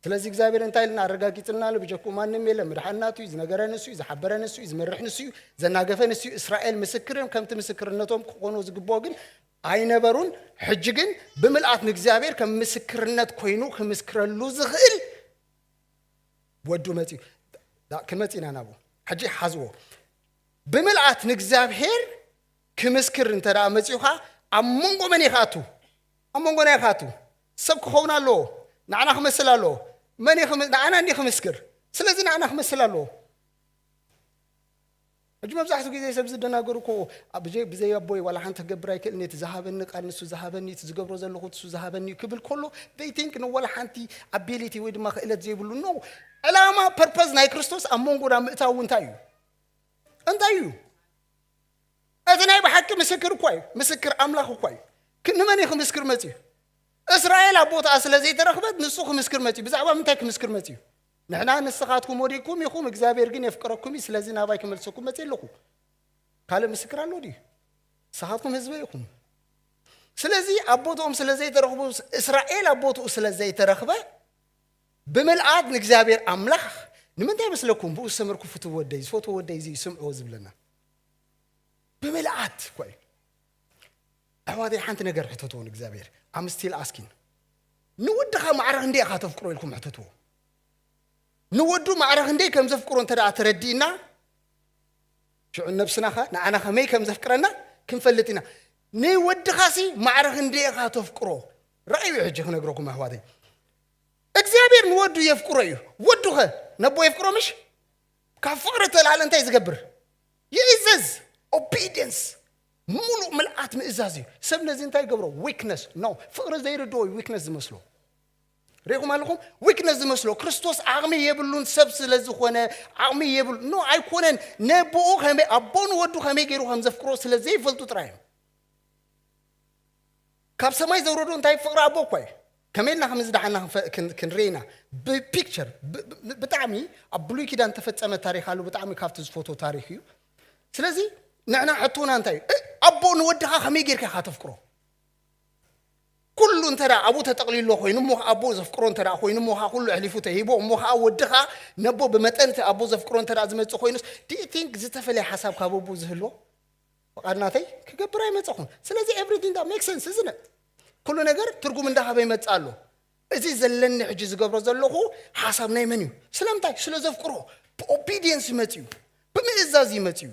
ስለዚ እግዚኣብሔር እንታይ ኢልና ኣረጋጊጽልና ኣሎ? ብጀክኡ ማንም የለን። ምድሓን ናቱ እዩ፣ ዝነገረ ንሱ እዩ፣ ዝሓበረ ንሱ እዩ፣ ዝመርሕ ንሱ እዩ፣ ዘናገፈ ንሱ እዩ። እስራኤል ምስክር እዮም። ከምቲ ምስክርነቶም ክኾኑ ዝግብኦ ግን ኣይነበሩን። ሕጂ ግን ብምልኣት ንእግዚኣብሔር ከም ምስክርነት ኮይኑ ክምስክረሉ ዝኽእል ወዱ መጺኡ። ዳ- ክንመጽእ ኢና ናብኡ። ሕጂ ሓዝዎ። ብምልኣት ንእግዚኣብሔር ክምስክር እንተ ደኣ መጺኡ ኸኣ ኣብ መንጎ መን እዩ ክኣቱ? ኣብ መንጎና እዩ ክኣቱ። ሰብ ክኸውን ኣለዎ። ንዓና ክመስል ኣለዎ። መን እዩ ክም- ንዓና እንዲ ክምስክር። ስለዚ ንዓና ክመስል ኣለዎ። ሕጂ መብዛሕትኡ ግዜ ሰብ ዝደናገሩ እኮ፣ "ብዘይ ኣቦይ ዋላ ሓንቲ ክገብር ኣይክእልን፣ እቲ ዝሃበኒ ቃል ንሱ ዝሃበኒ፣ እቲ ዝገብሮ ዘለኹ ንሱ ዝሃበኒ" ክብል ከሎ፣ they think ንዋላ ሓንቲ ability ወይ ድማ ክእለት ዘይብሉ። No። ዕላማ፣ ፐርፐዝ ናይ ክርስቶስ ኣብ መንጎና ምእታው እንታይ እዩ? እንታይ እዩ? እቲ ናይ ብሓቂ ምስክር እኳ እዩ፣ ምስክር ኣምላኽ እኳ እዩ። ክ-፣ ንመን እዩ ክምስክር መጺኡ? እስራኤል ኣብ ቦታኣ ስለ ዘይተረኽበት ንሱ ክምስክር መጺኡ። ብዛዕባ ምንታይ ክምስክር መጺኡ? "ንሕና ንስኻትኩም ወዲቅኩም ኢኹም፣ እግዚኣብሔር ግን የፍቅረኩም እዩ፣ ስለዚ ናባይ ክመልሰኩም መጺእ ኣለኹ። ካልእ ምስክር ኣሎ ድዩ? ንስኻትኩም ህዝበይ ኢኹም።" ስለዚ ኣብ ቦታኦም ስለ ዘይተረኽቡ፣ እስራኤል ኣብ ቦታኡ ስለ ዘይተረኽበ፣ ብምልኣት ንእግዚኣብሔር ኣምላኽ፣ "ንምንታይ መስለኩም ብኡ ዝሰመርኩ ፍትው ወደይ፣ ዝፈትዎ ወደይ እዚ ስምዕዎ" ዝብለና? ብምልኣት እኳ እዩ። ኣሕዋተይ፣ ሓንቲ ነገር ሕተትዎ ንእግዚኣብሔር። I'm still asking። ንወድኻ ማዕረ ክንደይ ኢኻ ተፍቅሮ ኢልኩም ሕተትዎ። ንወዱ ማዕረ ክንደይ ከም ዘፍቅሮ እንተ ደኣ ተረዲእና፣ ሽዑ ነብስናኸ ንዓና ከመይ ከም ዘፍቅረና ክንፈልጥ ኢና። ንወድኻሲ ማዕረ ክንደይ ኢኻ ተፍቅሮ? ረኣዩ፣ ሕጂ ክነግረኩም ኣሕዋተይ። እግዚኣብሔር ንወዱ የፍቅሮ እዩ። ወዱኸ ነቦ የፍቅሮ ምሽ? ካብ ፍቕሪ ተላዕለ እንታይ ዝገብር? ይእዘዝ። ኦቢዲየንስ፣ ሙሉእ ምልኣት ምእዛዝ እዩ። ሰብ ነዚ እንታይ ይገብሮ? ዊክነስ። ኖ፣ ፍቕሪ ዘይርድኦ እዩ ዊክነስ ዝመስሎ። ርኢኹም ኣለኹም? ዊክነስ ዝመስሎ። ክርስቶስ ዓቕሚ የብሉን፣ ሰብ ስለ ዝኾነ ዓቕሚ የብሉ። ኖ፣ ኣይኮነን። ነቦኡ ከመይ፣ ኣቦ ንወዱ ከመይ ገይሩ ከም ዘፍቅሮ ስለ ዘይፈልጡ ጥራይ እዮም። ካብ ሰማይ ዘውረዶ እንታይ? ፍቕሪ ኣቦ እኳ እዩ። ከመይ ኢልና ከም ዝደሓና ክንፈ-፣ ክን-፣ ክንርኢ ኢና። ብፒክቸር፣ ብ-፣ ብ-፣ ብጣዕሚ ኣብ ብሉይ ኪዳን ተፈጸመ ታሪኽ ኣሎ። ብጣዕሚ ካብቲ ዝፈትዎ ታሪኽ እዩ። ስለዚ ንሕና ሕቶና እንታይ እዩ? እ፣ ኣቦ ንወድኻ ከመይ ጌርካ ኢኻ ተፍቅሮ? ኩሉ እንተ ደኣ ኣብኡ ተጠቕሊሎ ኮይኑ፣ እሞ ኣቦ ዘፍቅሮ እንተ ደኣ ኮይኑ፣ እሞ ኸኣ ኩሉ ኣሕሊፉ ተሂቦ፣ እሞ ኸኣ ወድኻ ነቦ ብመጠን እቲ ኣቦ ዘፍቅሮ እንተ ደኣ ዝመጽእ ኮይኑስ፣ do you think ዝተፈለየ ሓሳብ ካብ ኣቦ ዝህልዎ? ፍቓድ ናተይ ክገብር ኣይመጻኹን። ስለዚ everything that makes sense፣ isn't it? ኩሉ ነገር ትርጉም እንዳሃበ ይመጽእ ኣሎ። እዚ ዘለኒ ሕጂ ዝገብሮ ዘለኹ ሓሳብ ናይ መን እዩ? ስለምንታይ? ስለ ዘፍቅሮ። ብኦቢዲየንስ ይመጽእ እዩ። ብምእዛዝ ይመጽእ እዩ።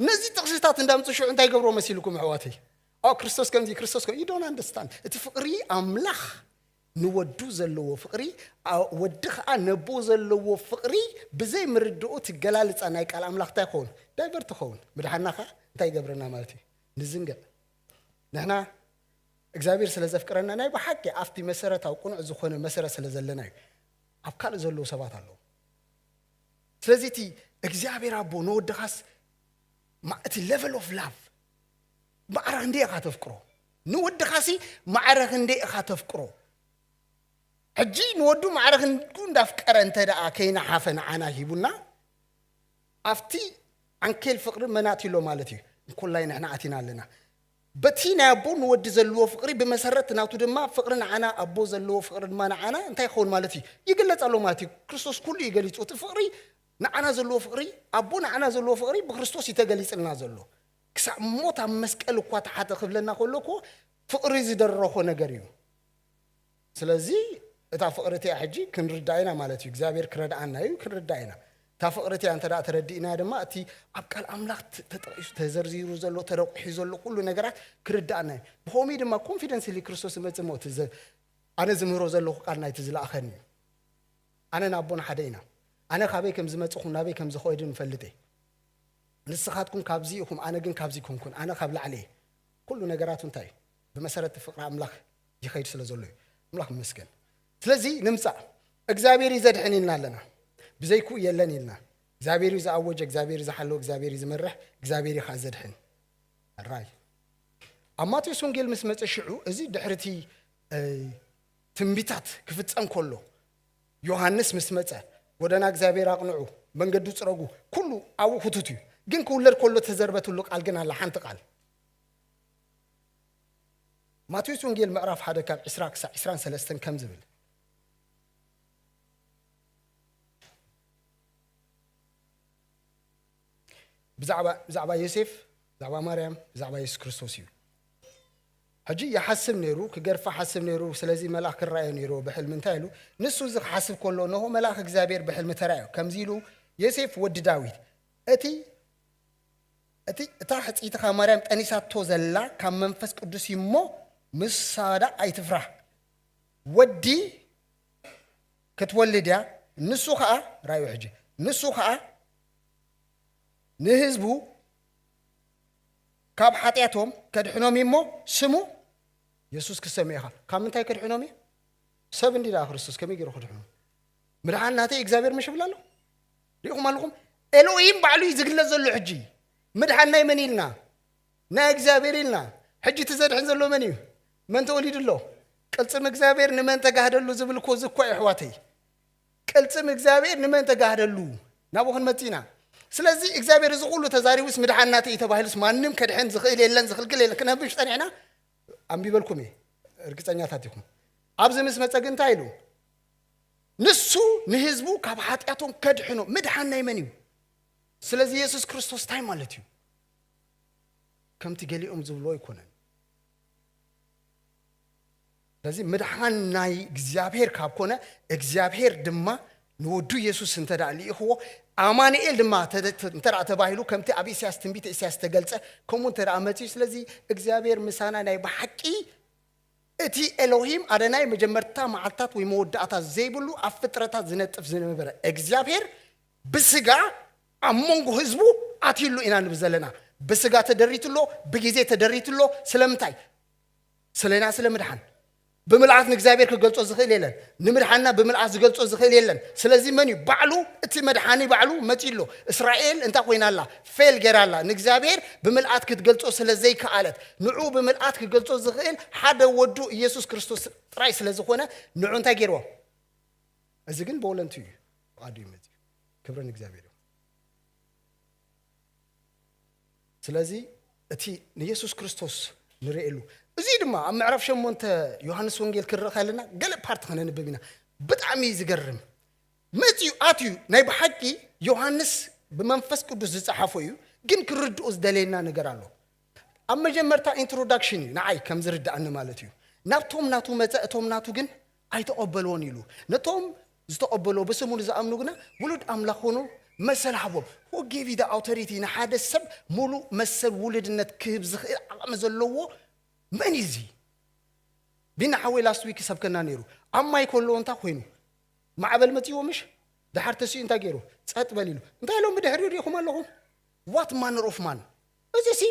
ነዚ ጥቕስታት እንዳምጽኡ ሽዑ እንታይ ይገብሮ መሲልኩም ኣሕዋተይ? ኦ፣ ክርስቶስ ከምዚ፣ ክርስቶስ ከም-፣ you don't understand። እቲ ፍቕሪ ኣምላኽ ንወዱ ዘለዎ ፍቕሪ፣ ኣ-፣ ወዲ ኸኣ ነቦ ዘለዎ ፍቕሪ ብዘይ ምርድኡ ትገላልጻ ናይ ቃል ኣምላኽ እንታይ ይኸውን? ዳይቨርት ይኸውን። ምድሓንና ኸኣ እንታይ ይገብረና ማለት እዩ? ንዝንግዕ። ንሕና እግዚኣብሔር ስለ ዘፍቅረና ናይ ብሓቂ ኣብቲ መሰረታዊ ቅኑዕ ዝኾነ መሰረት ስለ ዘለና እዩ። ኣብ ካልእ ዘለዉ ሰባት ኣለዉ። ስለዚ እቲ እግዚኣብሔር ኣቦ ንወድኻስ ማ-፣ እቲ ሌቨል ኦፍ ላቭ ማዕረ ክንደይ ኢኻ ተፍቅሮ? ንወድኻሲ ማዕረ ክንደይ ኢኻ ተፍቅሮ? ሕጂ ንወዱ ማዕረ ክንዱ እንዳፍቀረ እንተ ደኣ ከይነሓፈ ንዓና ሂቡና፣ ኣብቲ ዓንኬል ፍቕሪ መን ኣትዩ ኣሎ ማለት እዩ? እንኮላይ ንሕና ኣቲና ኣለና። በቲ ናይ ኣቦ ንወዲ ዘለዎ ፍቕሪ፣ ብመሰረት ናቱ ድማ ፍቕሪ ንዓና፣ ኣቦ ዘለዎ ፍቕሪ ድማ ንዓና እንታይ ይኸውን ማለት እዩ? ይግለጽ ኣሎ ማለት እዩ። ክርስቶስ ኩሉ እዩ ገሊጹ። እቲ ፍቕሪ ንዓና ዘለዎ ፍቕሪ፣ ኣቦ ንዓና ዘለዎ ፍቕሪ ብክርስቶስ እዩ ተገሊጽልና ዘሎ። ክሳብ ሞት ኣብ መስቀል እኳ ተሓተ ክብለና ከሎ እኮ ፍቕሪ ዝደረኾ ነገር እዩ። ስለዚ እታ ፍቕሪ እቲኣ ሕጂ ክንርዳእ ኢና ማለት እዩ። እግዚኣብሔር ክረድኣና እዩ፣ ክንርዳእ ኢና። እታ ፍቕሪ እቲኣ እንተ ደኣ ተረዲእናያ ድማ እቲ ኣብ ቃል ኣምላኽ ተ-፣ ተጠቒሱ፣ ተዘርዚሩ ዘሎ፣ ተረቑሑ ዘሎ ኩሉ ነገራት ክርዳእና እዩ። ብኸምኡ ድማ ኮንፊደንስሊ ክርስቶስ ዝመጽእ እሞ እቲ ዘ-፣ ኣነ ዝምህሮ ዘለኹ ቃል ናይቲ ዝለኣኸኒ እዩ። ኣነን ኣቦን ሓደ ኢና። ኣነ ካበይ ከም ዝመጽኹን ናበይ ከም ዝኸይድን እፈልጥ እየ። ንስኻትኩም ካብዚ ኢኹም፣ ኣነ ግን ካብዚ ኣይኮንኩን። ኣነ ካብ ላዕሊ እየ። ኩሉ ነገራቱ እንታይ እዩ? ብመሰረት ፍቕሪ ኣምላኽ ይኸይድ ስለ ዘሎ እዩ። ኣምላኽ ይመስገን። ስለዚ ንምጻእ፣ እግዚኣብሔር እዩ ዘድሕን ኢልና ኣለና። ብዘይክኡ የለን ኢልና። እግዚኣብሔር እዩ ዝኣወጀ፣ እግዚኣብሔር እዩ ዝሓልው፣ እግዚኣብሔር እዩ ዝመርሕ፣ እግዚኣብሔር እዩ ኸኣ ዘድሕን። ራይ ኣብ ማቴዎስ ወንጌል ምስ መጸ ሽዑ፣ እዚ ድሕሪ እቲ፣ እ፣ ትንቢታት ክፍጸም ከሎ፣ ዮሃንስ ምስ መጸ፣ "ጎደና እግዚኣብሔር ኣቕንዑ፣ መንገዱ ጽረጉ" ኩሉ ኣብኡ ክቱት እዩ። ግን ክውለድ ከሎ ተዘርበትሉ ቃል ግን ኣላ፣ ሓንቲ ቃል። ማቴዎስ ወንጌል ምዕራፍ ሓደ ካብ ዕስራ ክሳዕ ዕስራን ሰለስተን ከም ዝብል፣ ብዛዕባ፣ ብዛዕባ ዮሴፍ፣ ብዛዕባ ማርያም፣ ብዛዕባ የሱስ ክርስቶስ እዩ። ሕጂ ይሓስብ ነይሩ፣ ክገርፋ ሓስብ ነይሩ። ስለዚ መልኣኽ ክረኣዮ ነይሩ ብሕልሚ። እንታይ ኢሉ? ንሱ እዚ ክሓስብ ከሎ፣ እንሆ፣ መልኣኽ እግዚኣብሔር ብሕልሚ ተራእዮ። ከምዚ ኢሉ፣ "ዮሴፍ ወዲ ዳዊት፣ እቲ፣ እቲ፣ እታ ሕጽይትኻ ማርያም ጠኒሳቶ ዘላ ካብ መንፈስ ቅዱስ እዩ እሞ፣ ምሳዳ ኣይትፍራህ። ወዲ ክትወልድ እያ፣ ንሱ ኸኣ"፣ ራእዩ ሕጂ፣ "ንሱ ኸኣ ንህዝቡ ካብ ሓጢኣቶም ከድሕኖም እዩ እሞ ስሙ የሱስ ክሰምዕ ኢኻ። ካብ ምንታይ ከድሕኖም እዩ? ሰብ እንዲ ደኣ ክርስቶስ ከመይ ገይሩ ክድሕኖም? ምድሓን ናተይ እግዚኣብሔር ምሽ ይብል ኣሎ። ሪኢኹም ኣለኹም? ኤሎሂም ባዕሉ እዩ ዝግለጽ ዘሎ ሕጂ። ምድሓን ናይ መን ኢልና? ናይ እግዚኣብሔር ኢልና። ሕጂ እቲ ዘድሕን ዘሎ መን እዩ? መን ተወሊዱ ኣሎ? ቅልጽም እግዚኣብሔር ንመን ተጋህደሉ ዝብል እኮ እዚ እኮ እዩ ኣሕዋተይ። ቅልጽም እግዚኣብሔር ንመን ተጋህደሉ? ናብኡ ክንመጽእ ኢና። ስለዚ እግዚኣብሔር እዚ ኩሉ ተዛሪቡስ ምድሓን ናተይ እዩ ተባሂሉስ ማንም ከድሕን ዝኽእል የለን ዝኽልክል የለን ክነብሽ ጸኒሕና ኣንቢበልኩም እየ። እርግጸኛታት ኢኹም። ኣብዚ ምስ መጸ ግን እንታይ ኢሉ? ንሱ ንህዝቡ ካብ ሓጢኣቶም ከድሕኖ ምድሓን ናይ መን እዩ? ስለዚ የሱስ ክርስቶስ እንታይ ማለት እዩ? ከምቲ ገሊኦም ዝብልዎ ኣይኮነን። ስለዚ ምድሓን ናይ እግዚኣብሔር ካብ ኮነ እግዚኣብሔር ድማ ንወዱ የሱስ እንተ ደኣ ልኢኽዎ ኣማኑኤል ድማ ተ- ተ- እንተ ደኣ ተባሂሉ ከምቲ ኣብ ኢሳያስ ትንቢት ኢሳያስ ተገልጸ ከምኡ እንተ ደኣ መጺኡ ስለዚ እግዚኣብሔር ምሳና ናይ ብሓቂ እቲ ኤሎሂም ኣደናይ መጀመርታ መዓልታት ወይ መወዳእታ ዘይብሉ ኣብ ፍጥረታት ዝነጥፍ ዝነበረ እግዚኣብሔር ብስጋ ኣብ መንጎ ህዝቡ ኣትዩሉ ኢና ንብል ዘለና። ብስጋ ተደሪትሎ፣ ብግዜ ተደሪትሎ። ስለምንታይ? ስለና ስለ ምድሓን። ብምልኣት ንእግዚኣብሔር ክገልጾ ዝኽእል የለን። ንምድሓንና ብምልኣት ዝገልጾ ዝኽእል የለን። ስለዚ መን እዩ? ባዕሉ እቲ መድሓኒ ባዕሉ መጺኡ ኣሎ። እስራኤል እንታይ ኮይና ኣላ? ፌል ገይራ ኣላ። ንእግዚኣብሔር ብምልኣት ክትገልጾ ስለ ዘይከኣለት፣ ንዑ ብምልኣት ክገልጾ ዝኽእል ሓደ ወዱ ኢየሱስ ክርስቶስ ጥራይ ስለ ዝኾነ፣ ንዑ እንታይ ገይርዎ? እዚ ግን ብወለንቱ እዩ። ፍቓዱ እዩ መጺኡ። ክብሪ ንእግዚኣብሔር ይኹን። ስለዚ እቲ ንየሱስ ክርስቶስ ንርእየሉ። እዚ ድማ ኣብ ምዕራፍ ሸሞንተ ዮሃንስ ወንጌል ክንርኢ ከለና ገለ ፓርት ክነንብብ ኢና። ብጣዕሚ እዩ ዝገርም። መጺኡ ኣትዩ ናይ ብሓቂ ዮሃንስ ብመንፈስ ቅዱስ ዝጸሓፎ እዩ፣ ግን ክርድኡ ዝደለየና ነገር ኣሎ። ኣብ መጀመርታ ኢንትሮዳክሽን እዩ ንዓይ ከም ዝርድኣኒ ማለት እዩ። ናብቶም ናቱ መጸ፣ እቶም ናቱ ግን ኣይተቐበልዎን ኢሉ። ነቶም ዝተቐበልዎ ብስሙ ንዝኣምኑ ግና ውሉድ ኣምላኽ ኮኑ መሰል ሃቦም። Who gave you the authority ንሓደ ሰብ ሙሉእ መሰል ውሉድነት ክህብ ዝኽእል ዓቕሚ ዘለዎ መን እዩ እዚ? ቢና ሓወይ ላስት ዊክ ይሰብከና ነይሩ። ኣብ ማይ ከለዎ እንታይ ኮይኑ? ማዕበል መጺዎ ምሽ? ደሓር ተሲኡ እንታይ ገይሩ? ጸጥ በል ኢሉ። እንታይ ኢሎም ብድሕሪኡ ርኢኹም ኣለኹም? What manner of man? እዚ ሲ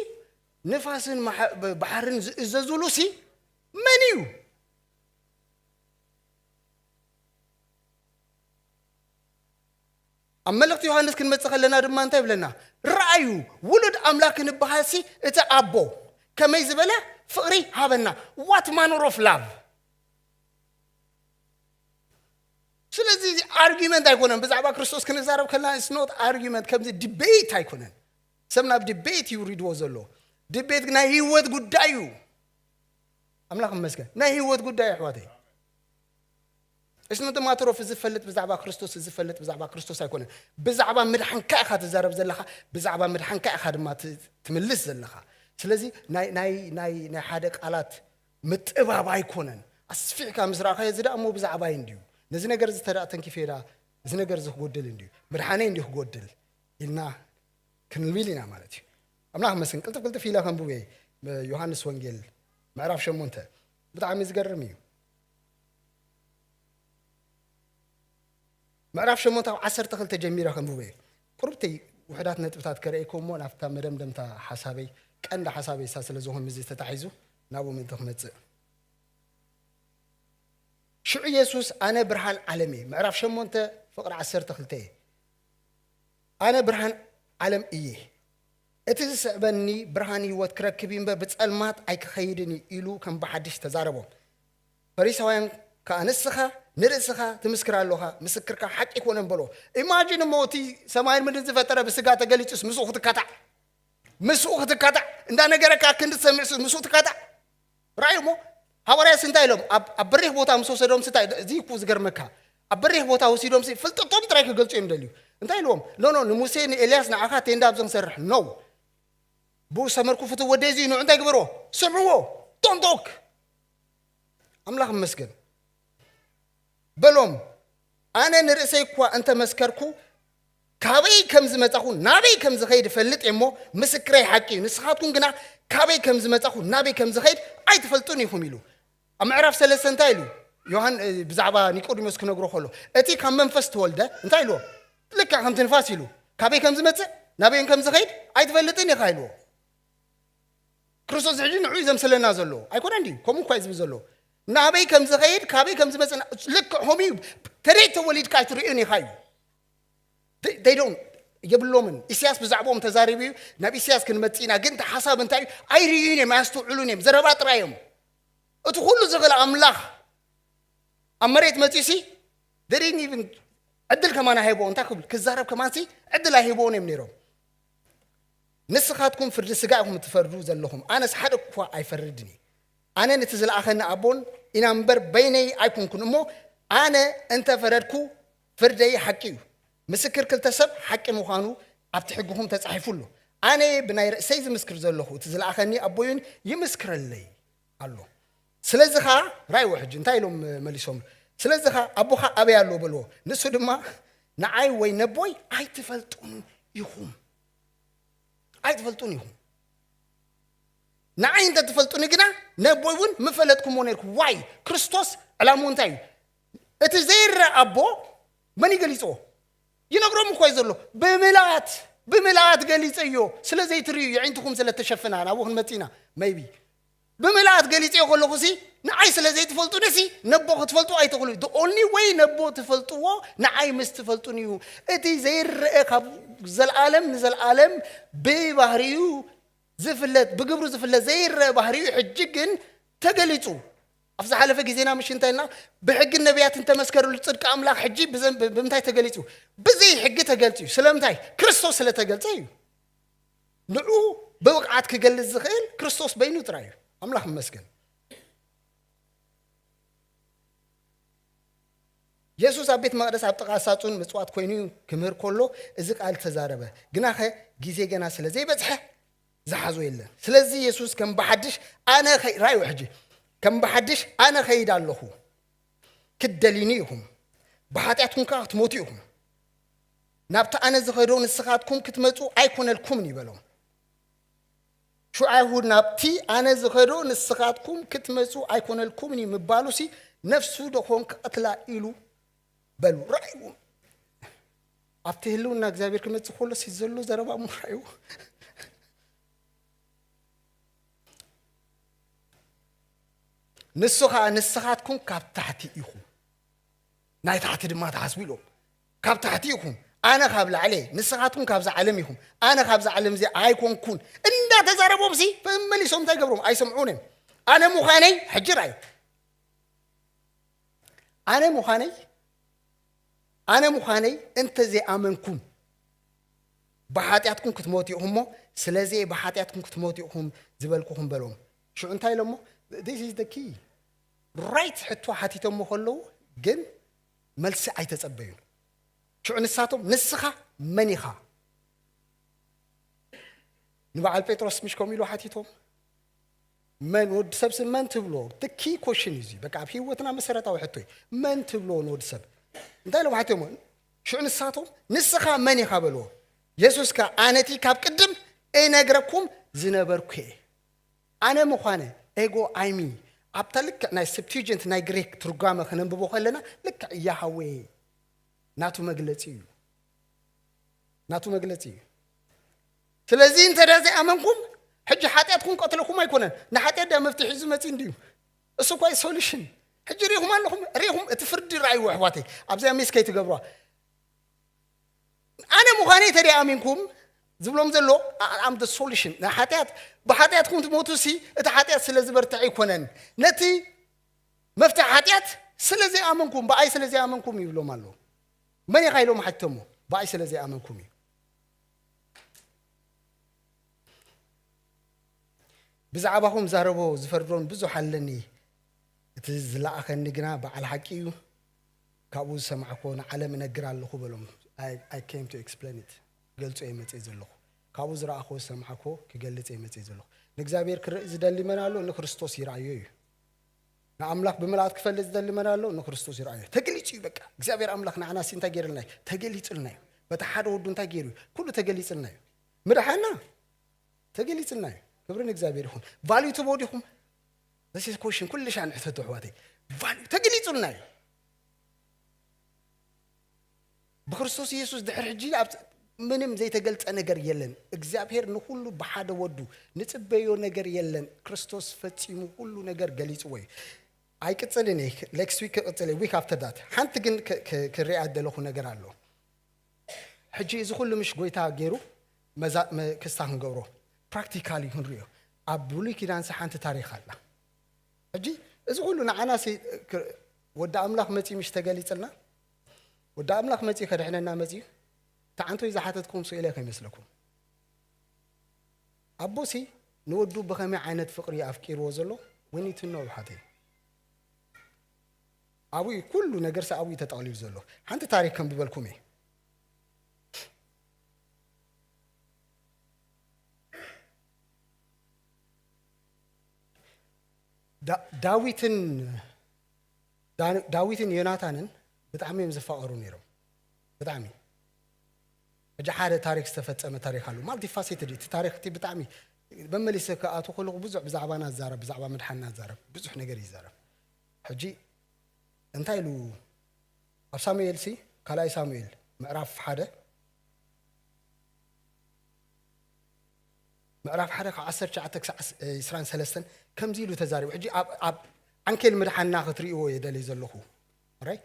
ንፋስን ማሐ- ብ- ባሕርን ዝእዘዙሉ ሲ መን እዩ? ኣብ መልእኽቲ ዮሃንስ ክንመጽእ ከለና ድማ እንታይ ይብለና? ረኣዩ ውሉድ ኣምላኽ ክንበሃልሲ እቲ ኣቦ ከመይ ዝበለ ፍቕሪ ሃበና። What manner of love? ስለዚ ኣርጊመንት ኣይኮነን። ብዛዕባ ክርስቶስ ክንዛረብ ከለና it's not argument፣ ከምዚ ዲቤት ኣይኮነን። ሰብ ናብ ዲቤት እዩ ሪድዎ ዘሎ። ዲቤት ናይ ህይወት ጉዳይ እዩ። ኣምላኽ ይመስገን። ናይ ህይወት ጉዳይ ኣሕዋተይ። It's not a matter of እዚ ፈልጥ ብዛዕባ ክርስቶስ፣ እዚ ፈልጥ ብዛዕባ ክርስቶስ ኣይኮነን። ብዛዕባ ምድሓንካ ኢኻ ትዛረብ ዘለኻ፣ ብዛዕባ ምድሓንካ ኢኻ ድማ ት- ትምልስ ዘለኻ። ስለዚ ናይ ናይ ናይ ናይ ሓደ ቃላት ምጥባብ ኣይኮነን። ኣስፊሕካ ምስ ረኣኻዮ እዚ ደኣ እሞ ብዛዕባይ እንድዩ። ነዚ ነገር እዚ ተደኣ ተንኪፈዮ ደኣ እዚ ነገር እዚ ክጎድል እንድዩ። ምድሓነይ እንድዩ ክጎድል ኢልና ክንብል ኢና ማለት እዩ። ኣምላኽ መስን ቅልጥፍ ቅልጥፍ ኢለ ከንብብ እየ። ዮሃንስ ወንጌል ምዕራፍ ሸሞንተ ብጣዕሚ ዝገርም እዩ። ምዕራፍ ሸሞንተ ካብ ዓሰርተ ክልተ ጀሚረ ከንብብ እየ። ቁርብተይ ውሕዳት ነጥብታት ከርእየኩም እሞ ናብታ መደምደምታ ሓሳበይ ቀንዲ ሓሳበይ እሳ ስለ ዝኾን ምስዚ ተታሒዙ ናብኡ ምእንቲ ክመጽእ። ሽዑ የሱስ ኣነ ብርሃን ዓለም እየ። ምዕራፍ ሸሞንተ ፍቕሪ ዓሰርተ ክልተ እየ። ኣነ ብርሃን ዓለም እየ። እቲ ዝስዕበኒ ብርሃን ህይወት ክረክብ እዩ እምበር ብጸልማት ኣይክኸይድን እዩ ኢሉ ከም ብሓድሽ ተዛረቦም። ፈሪሳውያን ከኣ ንስኻ ንርእስኻ ትምስክር ኣለኻ፣ ምስክርካ ሓቂ ኣይኮነን በሎ። ኢማጂን እሞ እቲ ሰማይን ምድርን ዝፈጠረ ብስጋ ተገሊጹስ ምስኡ ክትካታዕ፣ ምስኡ ክትካታዕ እንዳነገረካ ክንዲ ትሰምዕስ ምስኡ ትካታዕ። ራእዩ እሞ ሃዋርያስ እንታይ ኢሎም ኣብ ኣብ በሪኽ ቦታ ምስ ወሰዶም እንታይ እዚ እኮ ዝገርመካ ኣብ በሪኽ ቦታ ወሲዶም ፍልጠቶም ጥራይ ክገልጹ እዮም ደልዩ እንታይ ኢልዎም ኖ ኖ ንሙሴ ንኤልያስ ንዓኻ ቴንዳ ኣብዞም ሰርሕ ኖ ብኡ ሰመርኩ ፍትው ወደይ እዚ ንዑ እንታይ ግበርዎ ስምዕዎ ቶንቶክ ኣምላኽ ይመስገን በሎም ኣነ ንርእሰይ እኳ እንተመስከርኩ ካበይ ከም ዝመጻኹ ናበይ ከም ዝኸይድ እፈልጥ እየ እሞ ምስክረይ ሓቂ እዩ ንስኻትኩም ግና ካበይ ከም ዝመጻኹ ናበይ ከም ዝኸይድ ኣይትፈልጡን ኢኹም ኢሉ ኣብ ምዕራፍ ሰለስተ እንታይ ኢሉ ዮሃን ብዛዕባ ኒቆዲሞስ ክነግሮ ከሎ እቲ ካብ መንፈስ ተወልደ እንታይ ኢልዎ ልክዕ ከምቲ ንፋስ ኢሉ ካበይ ከም ዝመጽእ ናበይን ከም ዝኸይድ ኣይትፈልጥን ኢኻ ኢልዎ። ክርስቶስ ሕጂ ንዑ እዩ ዘምስለና ዘሎ ኣይኮነ እንዲ ከምኡ እኳ እዩ ዝብል ዘሎ። ናበይ ከም ዝኸይድ ካበይ ከም ዝመፅእ ልክዕ ሆም እዩ። ተደይ ተወሊድካ ኣይትርእዩን ኢኻ እዩ። ደይዶን የብሎምን። ኢሳያስ ብዛዕባኦም ተዛሪቡ እዩ። ናብ ኢሳያስ ክንመፅእ ኢና። ግን እቲ ሓሳብ እንታይ እዩ? ኣይርእዩን እዮም፣ ኣያስተውዕሉን እዮም። ዘረባ ጥራይ እዮም። እቲ ኩሉ ዝኽእል ኣምላኽ ኣብ መሬት መፂኡ ሲ ደሪን ይብን ዕድል ከማን ኣይህቦ እንታይ ክብል ክዛረብ ከማን ሲ ዕድል ኣይህቦን እዮም ነይሮም። ንስኻትኩም ፍርዲ ስጋ ኢኹም እትፈርዱ ዘለኹም፣ ኣነስ ሓደ እኳ ኣይፈርድን እየ። ኣነ ነቲ ዝለኣኸኒ ኣቦን ኢና እምበር በይነይ ኣይኮንኩን እሞ፣ ኣነ እንተ ፈረድኩ ፍርደይ ሓቂ እዩ። ምስክር ክልተ ሰብ ሓቂ ምዃኑ ኣብቲ ሕግኹም ተጻሒፉ ኣሎ። ኣነ ብናይ ርእሰይ ዝምስክር ዘለኹ፣ እቲ ዝለኣኸኒ ኣቦይን ይምስክረለይ ኣሎ። ስለዚ ኸኣ ራእይዎ ሕጂ እንታይ ኢሎም መሊሶም? ስለዚ ኸኣ ኣቦኻ ኣበይ ኣሎ በልዎ። ንሱ ድማ ንዓይ ወይ ነቦይ ኣይትፈልጡን ኢኹም። ኣይትፈልጡን ኢኹም። ንዓይ እንተ ትፈልጡኒ ግና ነቦይ እውን ምፈለጥኩምዎ ነርኩም። ዋይ ክርስቶስ ዕላምኡ እንታይ እዩ? እቲ ዘይረአ ኣቦ መን ይገሊፅዎ? ይነግሮም እኮ እዩ ዘሎ። ብምልኣት ብምልኣት ገሊፀዮ። ስለ ዘይትርእዩ የዒንትኹም ስለ ተሸፍና ናብኡ ክንመፅእ ኢና። መይቢ ብምልኣት ገሊፀዮ ከለኹ ሲ ንዓይ ስለ ዘይትፈልጡኒ ሲ ነቦ ክትፈልጡ ኣይትኽእሉ። The only way ነቦ ትፈልጥዎ ንዓይ ምስ ትፈልጡኒ እዩ። እቲ ዘይረአ ካብ ዘለዓለም ንዘለዓለም ብባህሪኡ ዝፍለጥ ብግብሩ ዝፍለጥ ዘይረአ ባህሪኡ ሕጂ ግን ተገሊጹ። ኣብ ዝሓለፈ ግዜና ምሽ እንታይ ኢልና ብሕግን ነቢያትን ተመስከረሉ ጽድቂ ኣምላኽ ሕጂ ብዘን- ብ- ብምንታይ ተገሊጹ? ብዘይ ሕጊ ተገልጹ እዩ። ስለምንታይ? ክርስቶስ ስለ ተገልጸ እዩ። ንዑ ብብቕዓት ክገልጽ ዝኽእል ክርስቶስ በይኑ ጥራይ እዩ። ኣምላኽ ይመስገን። የሱስ ኣብ ቤት መቕደስ ኣብ ጥቓ ሳጹን ምጽዋት ኮይኑ ክምህር ከሎ እዚ ቃል ተዛረበ። ግናኸ ግዜ ገና ስለ ዘይበጽሐ ዝሓዞ የለን። ስለዚ የሱስ ከም ብሓድሽ ኣነ ኸይ- ራእዩ ሕጂ ከም ብሓድሽ ኣነ ኸይድ ኣለኹ ክትደልዩኒ ኢኹም ብሓጢኣትኩም ከኣ ክትሞቱ ኢኹም ናብቲ ኣነ ዝኸዶ ንስኻትኩም ክትመጹ ኣይኮነልኩምን ይበሎም። ሽዑ ኣይሁድ ናብቲ ኣነ ዝኸዶ ንስኻትኩም ክትመጹ ኣይኮነልኩምን እዩ ምባሉሲ ነፍሱ ዶ ኾን ክቐትላ ኢሉ በሉ። ራእዩ ኣብቲ ህልውና እግዚኣብሔር ክመጽእ ከሎ ሲ ዘሎ ዘረባ እሞ ራእዩ ንሱ ኸዓ ንስኻትኩም ካብ ታሕቲ ኢኹም ናይ ታሕቲ ድማ ትሓስቡ ኢሎም ካብ ታሕቲ ኢኹም ኣነ ካብ ላዕለ ንስኻትኩም ካብዛ ዓለም ኢኹም ኣነ ካብዛ ዓለም እዚ ኣይኮንኩን እንዳተዛረቦም ሲ መመሊሶም እንታይ ገብሮም ኣይሰምዑን እዮም ኣነ ምዃነይ ሕጂ ራእዩ ኣነ ምዃነይ ኣነ ምዃነይ እንተዘይኣመንኩም ብሓጢኣትኩም ክትሞቱ ኢኹም እሞ ስለዚ ብሓጢኣትኩም ክትሞቱ ኢኹም ዝበልኩኹም በሎም ሽዑ እንታይ ኢሎሞ this is the key right ሕቶ ሓቲቶሞ ከለዉ ግን መልሲ ኣይተጸበዩን ሽዑ ንሳቶም ንስኻ መን ኢኻ ንበዓል ጴጥሮስ ምሽ ከምኡ ኢሉ ሓቲቶም መን ወዲ ሰብ ስም መን ትብሎ the key question እዩ በቃ ኣብ ህይወትና መሰረታዊ ሕቶ እዩ መን ትብሎ ንወዲ ሰብ እንታይ ኢሎም ሓቲሞ ሽዑ ንሳቶም ንስኻ መን ኢኻ በልዎ የሱስ ከ ኣነቲ ካብ ቅድም እነግረኩም ዝነበርኩ እየ ኣነ ምዃነ ego I me ኣብታ ልክዕ ናይ Septuagint ናይ ግሪክ ትርጓመ ክነንብቦ ከለና ልክዕ ያሃዌ ናቱ መግለጺ እዩ ናቱ መግለጺ እዩ ስለዚ እንተ ዘይኣመንኩም ሕጂ ሓጢኣትኩም ቀትለኩም ኣይኮነን ንሓጢኣት ዳ መፍትሒ ሒዙ መጺ እንድዩ እሱ እኳ solution ሕጂ ሪኢኹም ኣለኹም ሪኢኹም እቲ ፍርዲ ረኣይዎ ኣሕዋተይ ኣብዚኣ ሚስ ከይትገብሯ ኣነ ምዃነይ ተደይ ኣሚንኩም ዝብሎም ዘሎ ኣም solution ንሓጢኣት ብሓጢኣትኩም ትሞቱ ሲ እቲ ሓጢኣት ስለ ዝበርትዕ ኣይኮነን ነቲ መፍትሒ ሓጢኣት ስለ ዘይኣመንኩም ብኣይ ስለ ዘይኣመንኩም ይብሎም ኣሎ መን ኢኻ ኢሎም ሓቲቶሞ ብኣይ ስለ ዘይኣመንኩም እዩ ብዛዕባኹም ዛረቦ ዝፈርዶን ብዙሕ ኣለኒ እቲ ዝለኣኸኒ ግና በዓል ሓቂ እዩ ካብኡ ዝሰማዕኮ ንዓለም እነግር ኣለኹ በሎም I came to explain it ክገልጾ እየ መጽእ ዘለኹ ካብኡ ዝረኣኹ ዝሰማዕኮ ክገልጽ እየ መጽእ ዘለኹ ንእግዚኣብሔር ክርኢ ዝደሊ መን ኣሎ ንክርስቶስ ይረኣዮ እዩ ንኣምላኽ ብምልኣት ክፈልጥ ዝደሊ መን ኣሎ ንክርስቶስ ይረኣዮ ተገሊጹ እዩ በቃ እግዚኣብሔር ኣምላኽ ንዓና ሲ እንታይ ገይርልና እዩ ተገሊጹልና እዩ በቲ ሓደ ወዱ እንታይ ገይሩ እዩ ኩሉ ተገሊጽልና እዩ ምድሓና ተገሊጽልና እዩ ክብሪ ንእግዚኣብሔር ይኹን value ትቦ ዲኹም this is question ኩሉ ሻ ንሕተቱ ኣሕዋተይ value ተገሊጹልና እዩ ብክርስቶስ ኢየሱስ ድሕር ሕጂ ኣብ ምንም ዘይተገልጸ ነገር የለን። እግዚኣብሔር ንኹሉ ብሓደ ወዱ፣ ንጽበዮ ነገር የለን። ክርስቶስ ፈጺሙ ኩሉ ነገር ገሊጽዎ እዩ። ኣይቅጽልን እየ፣ ኔክስት ዊክ ክቕጽል እየ፣ ዊክ ኣፍተር ዳት። ሓንቲ ግን ክ-፣ ክ-፣ ክሪኣ ዘለኹ ነገር ኣሎ። ሕጂ እዚ ኩሉ ምሽ ጎይታ ገይሩ መዛ-፣ መ-፣ ክስታ ክንገብሮ ፕራክቲካሊ ክንሪኦ። ኣብ ብሉይ ኪዳንሲ ሓንቲ ታሪኽ ኣላ። ሕጂ እዚ ኩሉ ንዓናሲ ክ-፣ ወዲ ኣምላኽ መጺኡ ምሽ ተገሊጽልና? ወዲ ኣምላኽ መጺኡ ከድሕነና መጺኡ? ተዓንቶ ዝሓተትኩም ስኢለ ከይመስለኩም። ኣቦሲ ንወዱ ብኸመይ ዓይነት ፍቕሪ ኣፍቂርዎ ዘሎ? We need to know፣ ሓተይ። ኣብኡ እዩ፣ ኩሉ ነገርሲ ኣብኡ እዩ ተጠቕሊሉ ዘሎ። ሓንቲ ታሪኽ ከንብበልኩም እየ። ዳ-፣ ዳዊትን፣ ዳ-፣ ዳዊትን ዮናታንን ብጣዕሚ እዮም ዝፋቐሩ ነይሮም። ብጣዕሚ። ሕጂ ሓደ ታሪኽ ዝተፈጸመ ታሪኽ ኣሎ። ማልቲ ፋሴትድ እዩ። እቲ ታሪኽ እቲ ብጣዕሚ መመሊሰ ክኣትው ከለኹ ብዙሕ ብዛዕባና ዝዛረብ፣ ብዛዕባ ምድሓንና ዝዛረብ፣ ብዙሕ ነገር እዩ ዝዛረብ። ሕጂ እንታይ ኢሉ ኣብ ሳሙኤል ሲ፣ ካልኣይ ሳሙኤል ምዕራፍ ሓደ፣ ምዕራፍ ሓደ ካብ ዓሰርተ ትሽዓተ ክሳዕ ዕስራን ሰለስተን ከምዚ ኢሉ ተዛሪቡ። ሕጂ ኣብ፣ ኣብ ዓንኬል ምድሓንና ክትርእይዎ እየ ደልየ ዘለኹ። ኦራይት?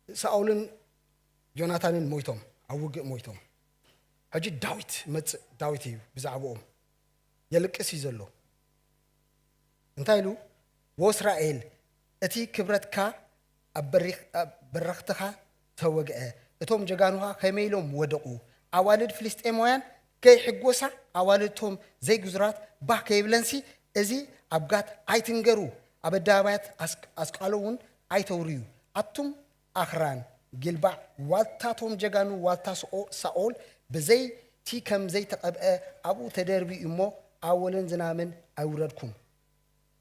ሳኦልን ዮናታንን ሞይቶም፣ ኣብ ውግእ ሞይቶም። ሕጂ ዳዊት መጽእ፣ ዳዊት እዩ ብዛዕባኦም የልቅስ እዩ ዘሎ። እንታይ ኢሉ? "ወእስራኤል፣ እቲ ክብረትካ ኣብ በሪኽ-፣ ኣብ በረኽትኻ ተወግአ፣ እቶም ጀጋኑኻ ከመይ ኢሎም ወደቑ? ኣዋልድ ፍልስጤማውያን ከይሕጎሳ፣ ኣዋልድቶም ዘይግዙራት ባህ ከይብለንሲ፣ እዚ ኣብ ጋት ኣይትንገሩ፣ ኣብ ኣደባባያት ኣስ-፣ ኣስቃሎ እውን ኣይተውርዩ። ኣቱም ኣኽራን ጊልባዕ፣ ዋልታቶም ጀጋኑ ዋልታ ስኦ-፣ ሳኦል ብዘይቲ ከም ዘይተቐብአ ኣብኡ ተደርብዩ እሞ፣ ኣወልን ዝናምን ኣይውረድኩም።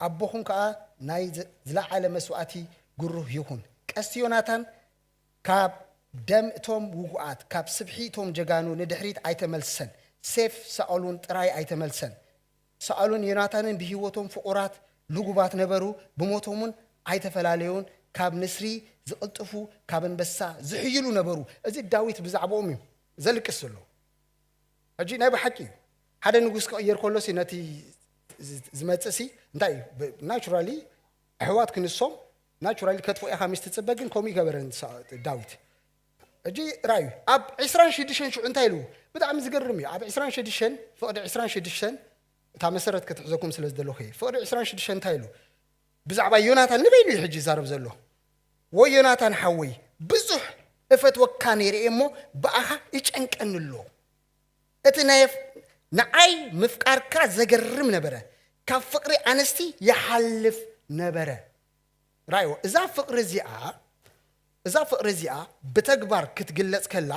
ኣቦኹም ከኣ ናይ ዝ-፣ ዝለዓለ መስዋእቲ ግሩህ ይኹን። ቀስቲ ዮናታን ካብ ደም እቶም ውጉኣት፣ ካብ ስብሒ እቶም ጀጋኑ ንድሕሪት ኣይተመልሰን። ሴፍ ሳኦል እውን ጥራይ ኣይተመልሰን። ሳኦልን ዮናታንን ብህይወቶም ፍቑራት ልጉባት ነበሩ፣ ብሞቶም እውን ኣይተፈላለዩን። ካብ ንስሪ ዝቕልጥፉ፣ ካብ ኣንበሳ ዝሕይሉ ነበሩ።" እዚ ዳዊት ብዛዕባኦም እዩ ዘልቅስ ዘሎ። ሕጂ ናይ ብሓቂ እዩ። ሓደ ንጉስ ክቕየር ከሎ ሲ ነቲ ዝ-፣ ዝመጽእ ሲ እንታይ እዩ? ብ-፣ ናቹራሊ ኣሕዋት ክንሶም፣ ናቹራሊ ከጥፍኦ ኢኻ ምስ ትጽበ፣ ግን ከምኡ ይገበረን ሳ-፣ ዳዊት። ሕጂ ራእዩ ኣብ ዕስራን ሽዱሽተን ሽዑ እንታይ ኢሉ? ብጣዕሚ ዝገርም እዩ። ኣብ ዕስራን ሽዱሽተን፣ ፍቕዲ ዕስራን ሽዱሽተን፣ እታ መሰረት ክትሕዘኩም ስለ ዝደለኹ እየ። ፍቕዲ ዕስራን ሽዱሽተን እንታይ ኢሉ? ብዛዕባ ዮናታን ንበይኑ እዩ ሕጂ ይዛረብ ዘሎ። "ወይ ዮናታን ሓወይ፣ ብዙሕ እፈትወካ ነይረ እየ እሞ፣ ብኣኻ ይጨንቀኒ ኣሎ። እቲ ናይ ፍ-፣ ንዓይ ምፍቃርካ ዘገርም ነበረ፣ ካብ ፍቕሪ ኣንስቲ ይሓልፍ ነበረ።" ራእይዎ፣ እዛ ፍቕሪ እዚኣ፣ እዛ ፍቕሪ እዚኣ ብተግባር ክትግለጽ ከላ፣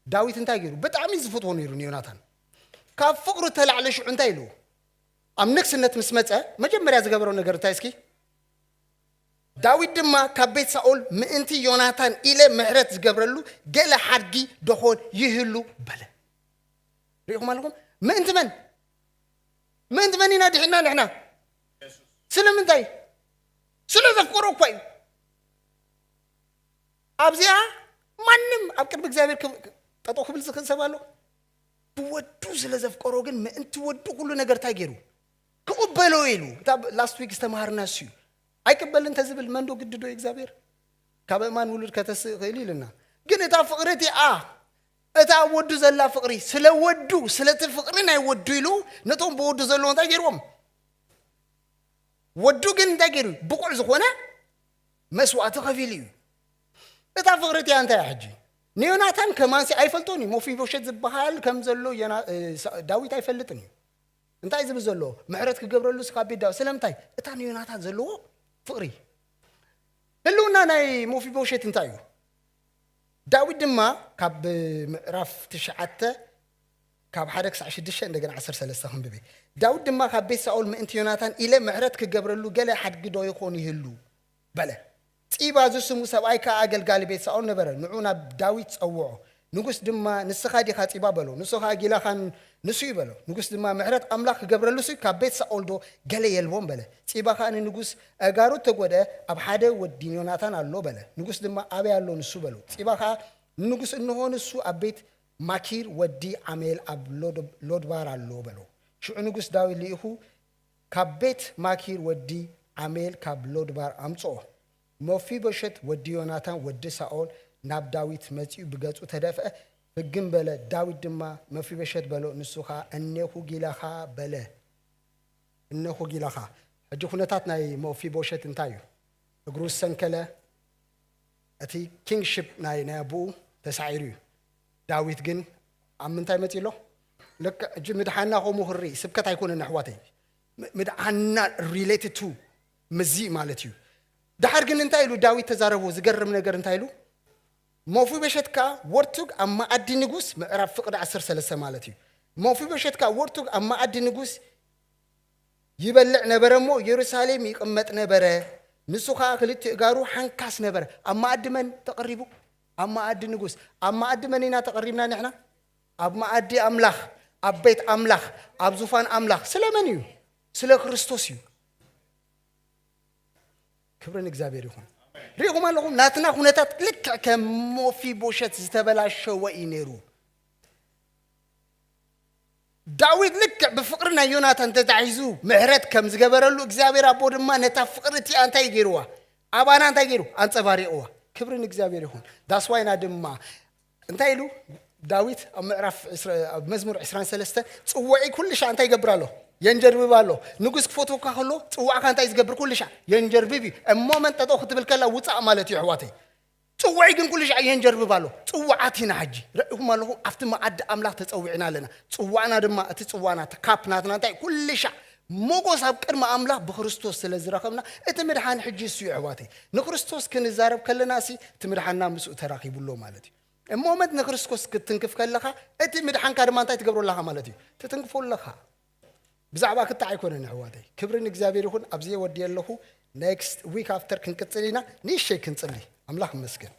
ዳዊት እንታይ ገይሩ? ብጣዕሚ ዝፈትዎ ነይሩ ንዮናታን። ካብ ፍቕሩ ተላዕለ ሽዑ እንታይ ኢሉ? ኣብ ንግስነት ምስ መጸ፣ መጀመርያ ዝገበሮ ነገር እንታይ እስኪ? "ዳዊት ድማ ካብ ቤት ሳኦል ምእንቲ ዮናታን ኢለ ምሕረት ዝገብረሉ ገለ ሓድጊ ደኾን ይህሉ?" በለ። ርኢኹም ኣለኹም? ምእንቲ መን? ምእንቲ መን ኢና ድሒና ንሕና? ስለምንታይ? ስለ ዘፍቀሮ እኳ እዩ። ኣብዚኣ ማንም ኣብ ቅድሚ እግዚኣብሔር ክብ-፣ ጠጠው ክብል ዝኽእል ሰብ ኣሎ? ብወዱ ስለ ዘፍቀሮ ግን ምእንቲ ወዱ ኩሉ ነገር እንታይ ገይሩ? ክቕበሎ ኢሉ። እታ ብ-፣ ላስት ዊክ ዝተምሃርና እሱ እዩ። ኣይቅበልን እንተዝብል መን ዶ ግድዶ እዩ እግዚኣብሔር? "ካብ ኣእማን ውሉድ ከተስእ ይኽእል" እዩ ኢልና። ግን እታ ፍቕሪ እቲኣ፣ እታ ኣብ ወዱ ዘላ ፍቕሪ፣ ስለ ወዱ፣ ስለቲ ፍቕሪ ናይ ወዱ ኢሉ ነቶም ብወዱ ዘለዉ እንታይ ገይርዎም? ወዱ ግን እንታይ ገይሩ? ብቑዕ ዝኾነ መስዋእቲ ከፊሉ እዩ። እታ ፍቕሪ እቲኣ እንታይ እያ ሕጂ? ንዮናታን ከማንሲ ኣይፈልጦን እዩ። ሞፊቦሸት ዝበሃል ከም ዘሎ ዮና-፣ እ፣ ሳ-፣ ዳዊት ኣይፈልጥን እዩ። እንታይ ዝብል ዘሎ? ምሕረት ክገብረሉ ስኻ ቤት ዳዊት። ስለምንታይ? እታ ንዮናታን ዘለዎ ፍቕሪ። ህልውና ናይ ሞፊቦሸት እንታይ እዩ? ዳዊት ድማ ካብ ምዕራፍ ትሽዓተ ካብ ሓደ ክሳዕ ሽዱሽተ እንደገና ዓሰርተ ሰለስተ ክንብብ እየ። ዳዊት ድማ ካብ ቤት ሳኦል ምእንቲ ዮናታን ኢለ ምሕረት ክገብረሉ ገለ ሓድጊ ዶ ይኾን ይህሉ? በለ። ጺባ ዝስሙ ሰብኣይ ከኣ ኣገልጋሊ ቤት ሳኦል ነበረ። ንዑ ናብ ዳዊት ጸውዖ። ንጉስ ድማ፣ "ንስኻ ዲኻ ጺባ?" በሎ። ንሱ ኸኣ፣ "ጊላኻ ንሱ እዩ" በሎ። ንጉስ ድማ፣ "ምሕረት ኣምላኽ ክገብረሉሲ ካብ ቤት ሳኦል ዶ ገለ የልቦን?" በለ። ጺባ ኸኣ ንንጉስ፣ "ኣእጋሩ እተጎድአ ኣብ ሓደ ወዲ ዮናታን ኣሎ" በለ። ንጉስ ድማ፣ "ኣበይ ኣሎ ንሱ?" በሎ። ጺባ ኸኣ፣ ንጉስ፣ እንሆ ንሱ ኣብ ቤት ማኪር ወዲ ዓሜል ኣብ ሎድ-፣ ሎድባር ኣሎ በሎ። ሽዑ ንጉስ ዳዊት ልኢኹ ካብ ቤት ማኪር ወዲ ዓሜል ካብ ሎድባር ኣምጽኦ። መፊቦሸት ወዲ ዮናታን ወዲ ሳኦል ናብ ዳዊት መጺኡ ብገጹ ተደፍአ፣ ፍግም በለ። ዳዊት ድማ መፊቦሸት በሎ። ንሱ ኸኣ እነኹ ጊላኻ በለ። እነኹ ጊላኻ። ሕጂ ኩነታት ናይ መፊቦሸት እንታይ እዩ? እግሩ ዝሰንከለ፣ እቲ ኪንግሽፕ ናይ፣ ናይ ኣቦኡ ተሳዒሩ እዩ። ዳዊት ግን ኣብ ምንታይ መጺኡ ኣሎ? ልክዕ ሕጂ ምድሓና ከምኡ ክርኢ ስብከት ኣይኮነን ኣሕዋተይ። ም-፣ ምድሓና ሪሌትድ ቱ ምዚ ማለት እዩ። ድሓር ግን እንታይ ኢሉ ዳዊት ተዛረቦ? ዝገርም ነገር እንታይ ኢሉ? መፊቦሸት ከኣ ወርቱግ ኣብ መኣዲ ንጉስ፣ ምዕራፍ ፍቕዲ ዓሰርተ ሰለስተ ማለት እዩ። መፊቦሸት ከኣ ወርቱግ ኣብ መኣዲ ንጉስ ይበልዕ ነበረ እሞ ኢየሩሳሌም ይቕመጥ ነበረ። ንሱ ኸኣ ክልተ እጋሩ ሓንካስ ነበረ። ኣብ መኣዲ መን ተቐሪቡ? ኣብ መኣዲ ንጉስ። ኣብ መኣዲ መን ኢና ተቐሪብና ንሕና? ኣብ መኣዲ ኣምላኽ፣ ኣብ ቤት ኣምላኽ፣ ኣብ ዙፋን ኣምላኽ። ስለ መን እዩ? ስለ ክርስቶስ እዩ። ክብሪ ንእግዚኣብሔር ይኹን። ሪኢኹም ኣለኹም? ናትና ኩነታት ልክዕ ከም መፊቦሸት ዝተበላሸወ እዩ ነይሩ። ዳዊት ልክዕ ብፍቕሪ ናይ ዮናታን ተታሒዙ ምሕረት ከም ዝገበረሉ፣ እግዚኣብሔር ኣቦ ድማ ነታ ፍቕሪ እቲኣ እንታይ ገይርዋ? ኣባና እንታይ ገይሩ? ኣንጸባሪቕዋ። ክብሪ ንእግዚኣብሔር ይኹን። ዳስዋይና ድማ እንታይ ኢሉ ዳዊት ኣብ ምዕራፍ ዕስራ፣ ኣብ መዝሙር ዕስራን ሰለስተን፣ ጽዋዒ ኩሉ ሻዕ እንታይ ይገብር ኣሎ? የንጀርብብ ኣሎ። ንጉስ ክፈትወካ ከሎ ጽዋዕካ እንታይ ዝገብር? ኩሉ ሻዕ የንጀርብብ እዩ። እሞ መን ጠጠው ክትብል ከላ ውጻእ ማለት እዩ፣ ኣሕዋተይ። ጽዋዒ ግን ኩሉ ሻዕ የንጀርብብ ኣሎ። ጽዋዓት ኢና ሕጂ። ርኢኹም ኣለኹም? ኣብቲ መኣዲ ኣምላኽ ተጸዊዕና ኣለና። ጽዋዕና ድማ፣ እቲ ጽዋዕና፣ እቲ ካፕ ናትና እንታይ? ኩሉ ሻዕ ሞጎስ ኣብ ቅድሚ ኣምላኽ ብክርስቶስ ስለ ዝረኸብና፣ እቲ ምድሓን ሕጂ እሱ እዩ፣ ኣሕዋተይ። ንክርስቶስ ክንዛረብ ከለና ሲ፣ እቲ ምድሓንና ምስኡ ተራኺቡ ኣሎ ማለት እዩ። እሞ መት ንክርስቶስ ክትትንክፍ ከለኻ፣ እቲ ምድሓንካ ድማ እንታይ ትገብሮ ኣለኻ ማለት እዩ? ትትንክፎ ኣለኻ። ብዛዕባ ክታዕ ኣይኮነን፣ ኣሕዋተይ። ክብሪ ንእግዚኣብሔር ይኹን። ኣብዚ ወዲ ኣለኹ። ኔክስት ዊክ ኣፍተር ክንቅጽል ኢና። ንእሽተይ ክንጽሊ። ኣምላኽ ይመስገን።